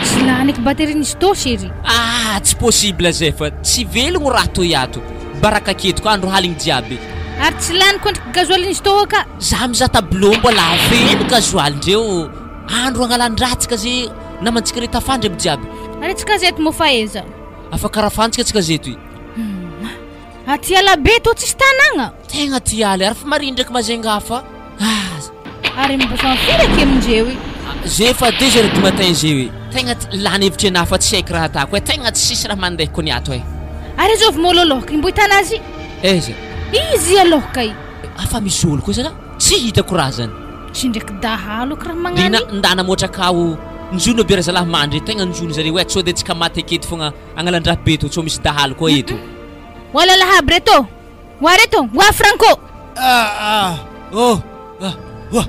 Tsy lany eky batterie nisy tao chérie. Ah tsy possible zay fa tsy velogno raha toy ato. Baraka aketo ka andro haligny jiaby. Ary tsy lany koa ndriky gasoil nisy tao aka. Za mizaha tableau mbola feno gasoil ndreo andro agnalan-dratsika ze namantsika re tafandry aby jiaby. Ary tsy gazety moa fa aiza. Afaka rafantsika tsy gazety i. Hum. Aty ala be tô tsisy tanagna. Tegna ty ala ary fa marigny ndraiky Majunga fa ah. Ary mbo fa firy aky amindreo i. Ze fa deux heures du matin zeo e. Tegna lany hevitry anah fa tsy haiko raha atako e. Tegna tsisy raha mandeha kony ato e. Ary azovy moa lôlôka i mbo hitana azy. Aiza? Izy alôka i. Afa misy olo koa zalahy? Tsy hitako raha zany. Tsy ndraiky dahalo aky raha magnano Ndrina ndana moatra akao njono be razalahy mandry tegna njono zareo e. Sao de tsika maty aketo fogna agnalan-draha be eto sao misy dahalo koa eto. Wa lalahy aby reto. Wa reto, wa Franco. Ah ah oh ah oh.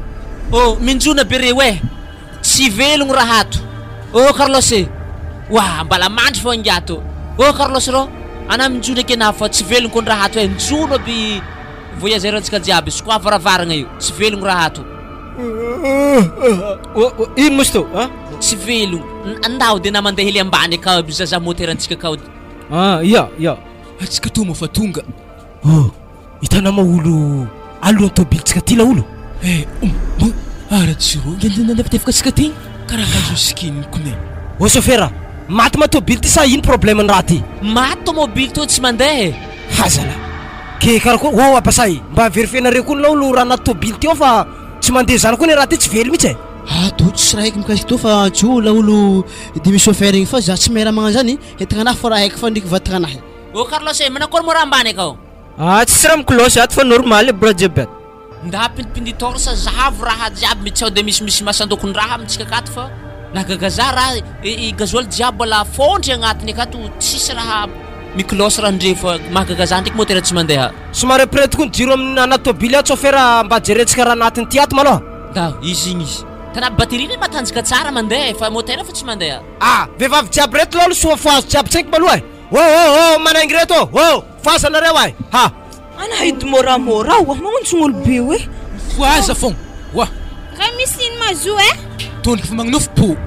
Oh minjona be reo e. Tsy velogno raha ato. Oh Carlos e! Oa, mbala mandry fô ingahy tô. Oh Carlos rô, anà minjono eky anà fa tsy velogno kony raha ato e, njono aby voyageur antsika jiaby, sokoà varavaragna io, tsy velogno raha ato. Ino moa izy tô a? Tsy velogno, ndao de anà mandeha hely ambany akao aby zaza moteur antsika akao. Ah, ia, ia. Antsika tô moa fa tonga. Oh, hitanao moa olo alohan'ny tôbilintsika ty laolo? Eh, um, ara tsy ro nge nandefatefaka antsika ty karaha akanjo sikininy kone. Ô sôfera, maty ma tôbily ty sa ino problème ny raha ty? Maty tômôbily tô tsy mandeha e! Ha zalahy, ke karakôry, ô abasay, mba verifienareo koa ny laolo raha anaty tôbily ty ao fa tsy mandeha zany koa ny raha ty tsy velo mihitsy e! Ah, tô tsisy raha haiko mikasika tô fa antso laolo demi chauffeur igny fa za tsy mahay raha magnano zany, entagna anahy fô raha haiko fa ndriky vatagna anahy. Ô Carlos e, manakory moa raha ambany akao? Ah tsisy raha miklôsy ato fa normal aby raha jiaby ato. Nda pindipindi torse zahavo raha jiaby mitsy sao de misimisy masandokondraha amintsika akato fa nahagaga za raha i gasoil jiaby mbola fôndry agnatiny akato tsisy raha miklôsy raha ndre fa mahagaga za ndraiky motera tsy mandeha. Somary ampireto koa ny jiro amin'ny anaty tôbily ato chauffeur mba jerentsika raha anatiny ty ato malôha. Ndao, izy igny izy. Tana batterie ne matanjaka tsara mandeha e fa motera fa tsy mandeha. Ah! Vehivavy jiaby reto lolo soa fohazo jiaby tsenky maloha e! Ô ô ô manaingy reto ô! Ô! Fohaza nareo ay! Ha! Ana haidy môramôra oa, magnontsogno olo be oe. Fohaza fogna oa! Raha misy ino mazoa eh? Tondroko fa magnonofy po.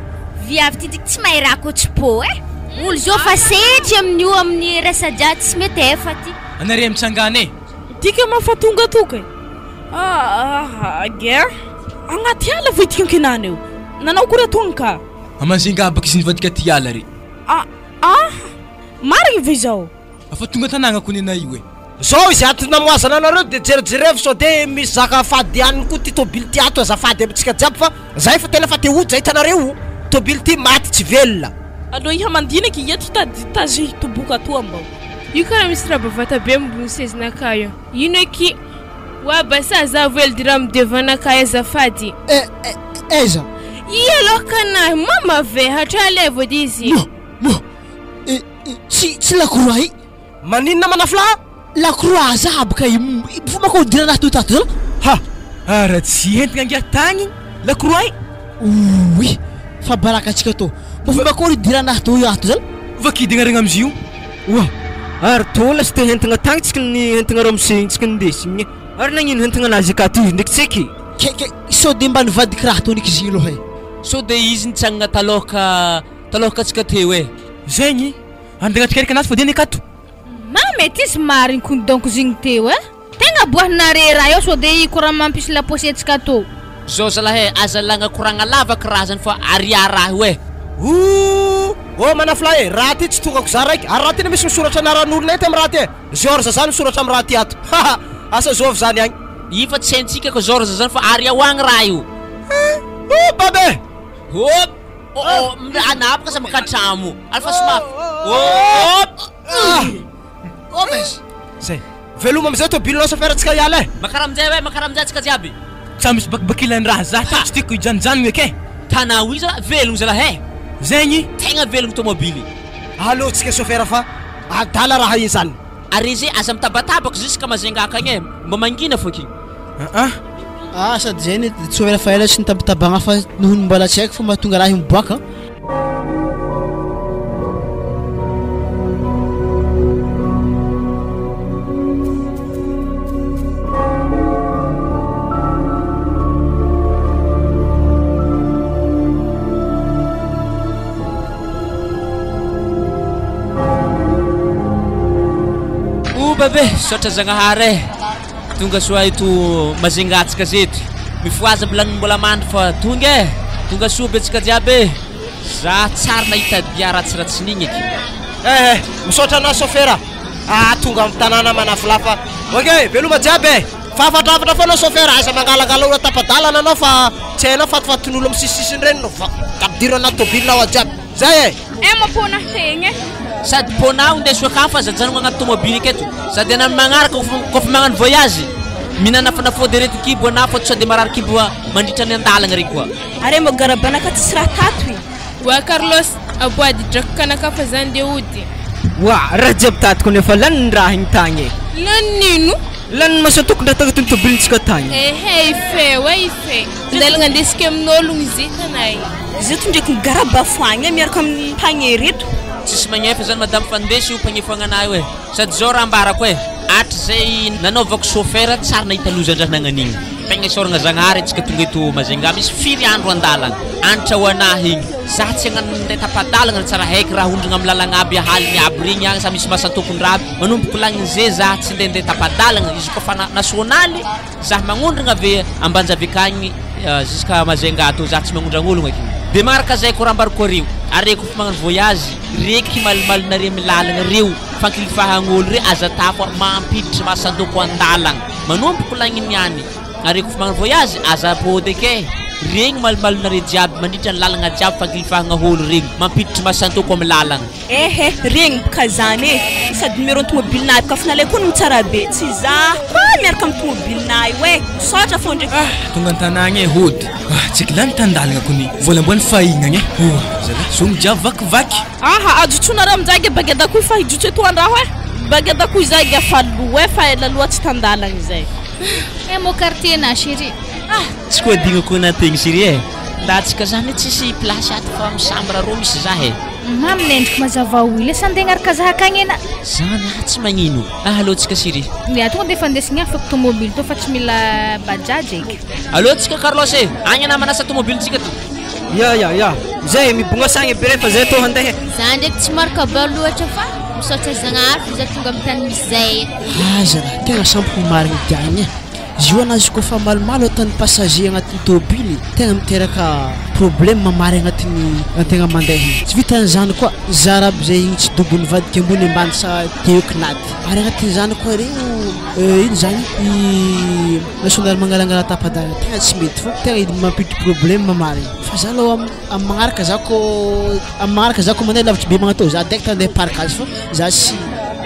Viavy ty ndriky tsy mahay raha koa tsy po eh! Olo zao fa setry amin'io amin'ny resa-draha tsy mety efa ty. Anare mitsangana e! Dika ma fa tonga toka e! Ah guerre! Agnaty ala vo ity ankinana io! Nanao akory atony ka! Amazinga abaka izy nivadika ty ala re. Ah ah! Marigny ve izao? Afa tonga an-tanàgna ko nenay io e. Zao izy ato namoazana anareo de jerijerevo sao de misy zaka fady ihany koa ty tobily ty ato azafady amintsika jiaby fa zay fa tena fa te hody zay hitanareo o tobily ty maty tsy velona. Aleo iha mandiniky ia ty tady tazy hitoboka atoa mbao. Io karaha misy raha bavata be ambony sezinakahy io. Ino akia? Oa basa za vao ela raha midevant-nakahy azafady. Eh eh aiza? Ia aloha kanahy mama ve hatralay vao edy izy. Moa moa eh tsy tsy lakroa i. Maninona manafla? Lakroa aza aby ka i fomba ko idirana ato tato zao. Ha! Ara tsy entigna angiahy tagny lakroa i. Ouii! Fa baraka antsika tô. Mba fomba akory idirana ato ato zao? Vakidigna regny amizio. Oa! Ary tô lasa te hentigna tagny tsika ny hentigna ramose igny tsika nindesigny e. Ary nagnino hentigna anazy akato izy ndraiky tsaiky e? Kay kay sao de mba nivadiky raha tô ndraiky izy igny aloha e. Sao de izy nitsangana taloha ka taloha ka tsika teo e. Zegny! Andeha agnatrik anazy fa de ny akato. Ma mety izy marigny kony donc zigny teo eh. Tegna aboahinare raha eo sao de i courant mampisy laposiantsika tô. Zao zalahy eh, aza alagna koragna lava kiraha zany fa aria raha io eh. Ooh! Ô manafla e, raha ty tsy tongako za raiky, ary raha tena misy misoratra anaran'olona eto am raha ty e, Georges zany misoratra am raha ty ato, haha! Asa zôvy zany agny. Io fa tsy haintsika ko Georges zany fa aria ho agny raha io. Ooh babe! Hop! Oh oh, anapaka sa makatramo. Alfa somafy. Hop! Hop! Zay. Veloma amizay tobilinao chauffeur tsika hiala e. Makara aminjay hoe makara aminjay tsika jiaby. Tsa misy bakibakilan'ny raha za ta tsy tiako hijanonjanogna eky e. Tanao io zalahy velogno zalahy e. Zegny. Tegna velogno tomobily. Aleo tsika chauffeur fa adala raha iny zany. Ary izy aza mitabatabaka jusque Majunga akagny e, mba mangina fô kigny. Ah. Ah sady zay ny chauffeur fa ela tsy nitabatabagna fa noho ny mbola tsy haiko fô mahatonga raha io miboaka. O babe, misaotra Zagnahary e. Tonga soa eto Majunga antsika zeto. Mifohaza bilany mbola mandry fa tonga e. Tonga soa be antsika jiaby e. Za tsary nahita dia ratsiratsin'igny eky. Eh eh, misaotra anao chauffeur ah tonga am tanàna manafila fa ok veloma jiaby e. Fahafatrafatra foana chauffeur aza mangalangala olo tapa-dalana anao fa tsy hainao fatifatin'olo am sisisisiny reny no va ampidiro anaty tobilinao ao jiaby. Zay e. Eh ma pona tegna eh. Sady pona indeso akany fa aza ajanogno agnaty tomobily aketo. Sady anao magnaraka kôfa magnano voyage mihinana fanafody aretin-kibo anao fa sao de marary kibo mandritra ny andalagna regny koa. Are mo garabanaka tsisy raha tato e. Wa Carlos, aboady drakikanaka fa za ndeha hody. Wa, raha jiaby tato ko nefa lany ny raha igny tagny e. Lany nino? Lany ny mason-tokony raha tagnatin'ny tobilintsika tagny. Ehe, ife oe ife. Andalagna andesika amin'ologno izy hitanay. Izy to ndraiky migarabafoagna e miaraka amin'ny panier reto. Tsisy magnefa zany madame fa ndesy io mpagnefagna anahy io e. Sady zao raha ambarako e, hatrizay nanaovako chauffeur tsary nahita loza ndra nagnan'igny. Tegna isaoragna Zagnahary antsika tonga eto Majunga misy firy andro andalagna. Antra ho anahy igny. Za tsy hagnano ndeha tapa-dalagna tsara haiky raha ondrigna amin'ny lalagna aby ahaliny aby regny agny sa misy masantokon-draha aby. Manomboko lagniny ze za tsy ndehandeha tapa-dalagna izy koa fa nasionaly za magnondragna avy Ambanja avy akagny jusqu'à Majunga ato za tsy magnondragn'ologno eky. De magnaraka zay koa raha ambarako areo, are koa fa magnano voyage reky malimalinare amy lalagna reo fankilifahagn'olo re aza atao fa mampiditry masandoko andalagna. Manomboko lagniny niany are koa fa magnano voyage aza apody eky e. Regny malimalinare jiaby mandritra ny lalagna jiaby fankilifahagna olo regny mampiditry masandoko amy lalagna. Ehe, regny boka zany e! Sady numéro tomobilinah boka fa nalaiko no tsara be, tsy za koa miaraka amin'ny tomobilinah io e! Misaotra fô ndreky. Tonga an-tanàgna e hody. Ah, tsaiky lany tan-dalagna kony. Vola mbola fahignagna e. Oa, zalahy, zogny jiaby vakivaky. Aha, ajotsonareo aminjay ge bagadakoy fa hijotso eto andraho e. Bagadakoy zay ge fa lo e, fa ela loatsy tan-dalagna zay. Eh, mo quartier na chérie. Ah, tsy koa adignako anategny chérie e. Ndatsika zany tsisy place ato fa amy chambre rô misy zah e. Mamy ny endriky mazava ho ila sa andeha agnaraka zah akagny ena. Zany ah tsy magnino. Ah aleo tsika chérie. Ya tonga de efa andesigny afaka tomobile to fa tsy mila bajaj eky. Aleo tsika Carlos e. Agny ana manasa tomobile tsika to. Ya ya ya. Zay mibogna sagny be refa zay to handeha. Za ndraiky tsy marika bal loatra fa misaotra Zagnahary fa za tonga amin'ny tany misy zay eto. Aza raha tegna sampy ho marigny diagny e. Izy io anazy koa fa malomalo ataon'ny passager agnatin'ny tôbily tegna miteraka problème mary agnatin'ny antegna mandeha igny. Tsy vitan'izany koa zara aby zay igny tsy dobo nivadika ambony ambany sa teo kinady. Ary agnatin'izany koa reo ino zany i national mangalangala tapa-dalana tegna tsy mety fô tegna mampiditry problème marigny. Fa za aloha amy magnaraka za kô amy magnaraka za kô mandeha lavitry be magnatô za direct andeha parkage fô za tsy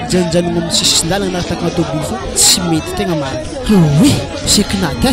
hijanonjanogno amy sisisin-dalana na takagna tôbily fô tsy mety tegna marigny. Oy, sekinady e.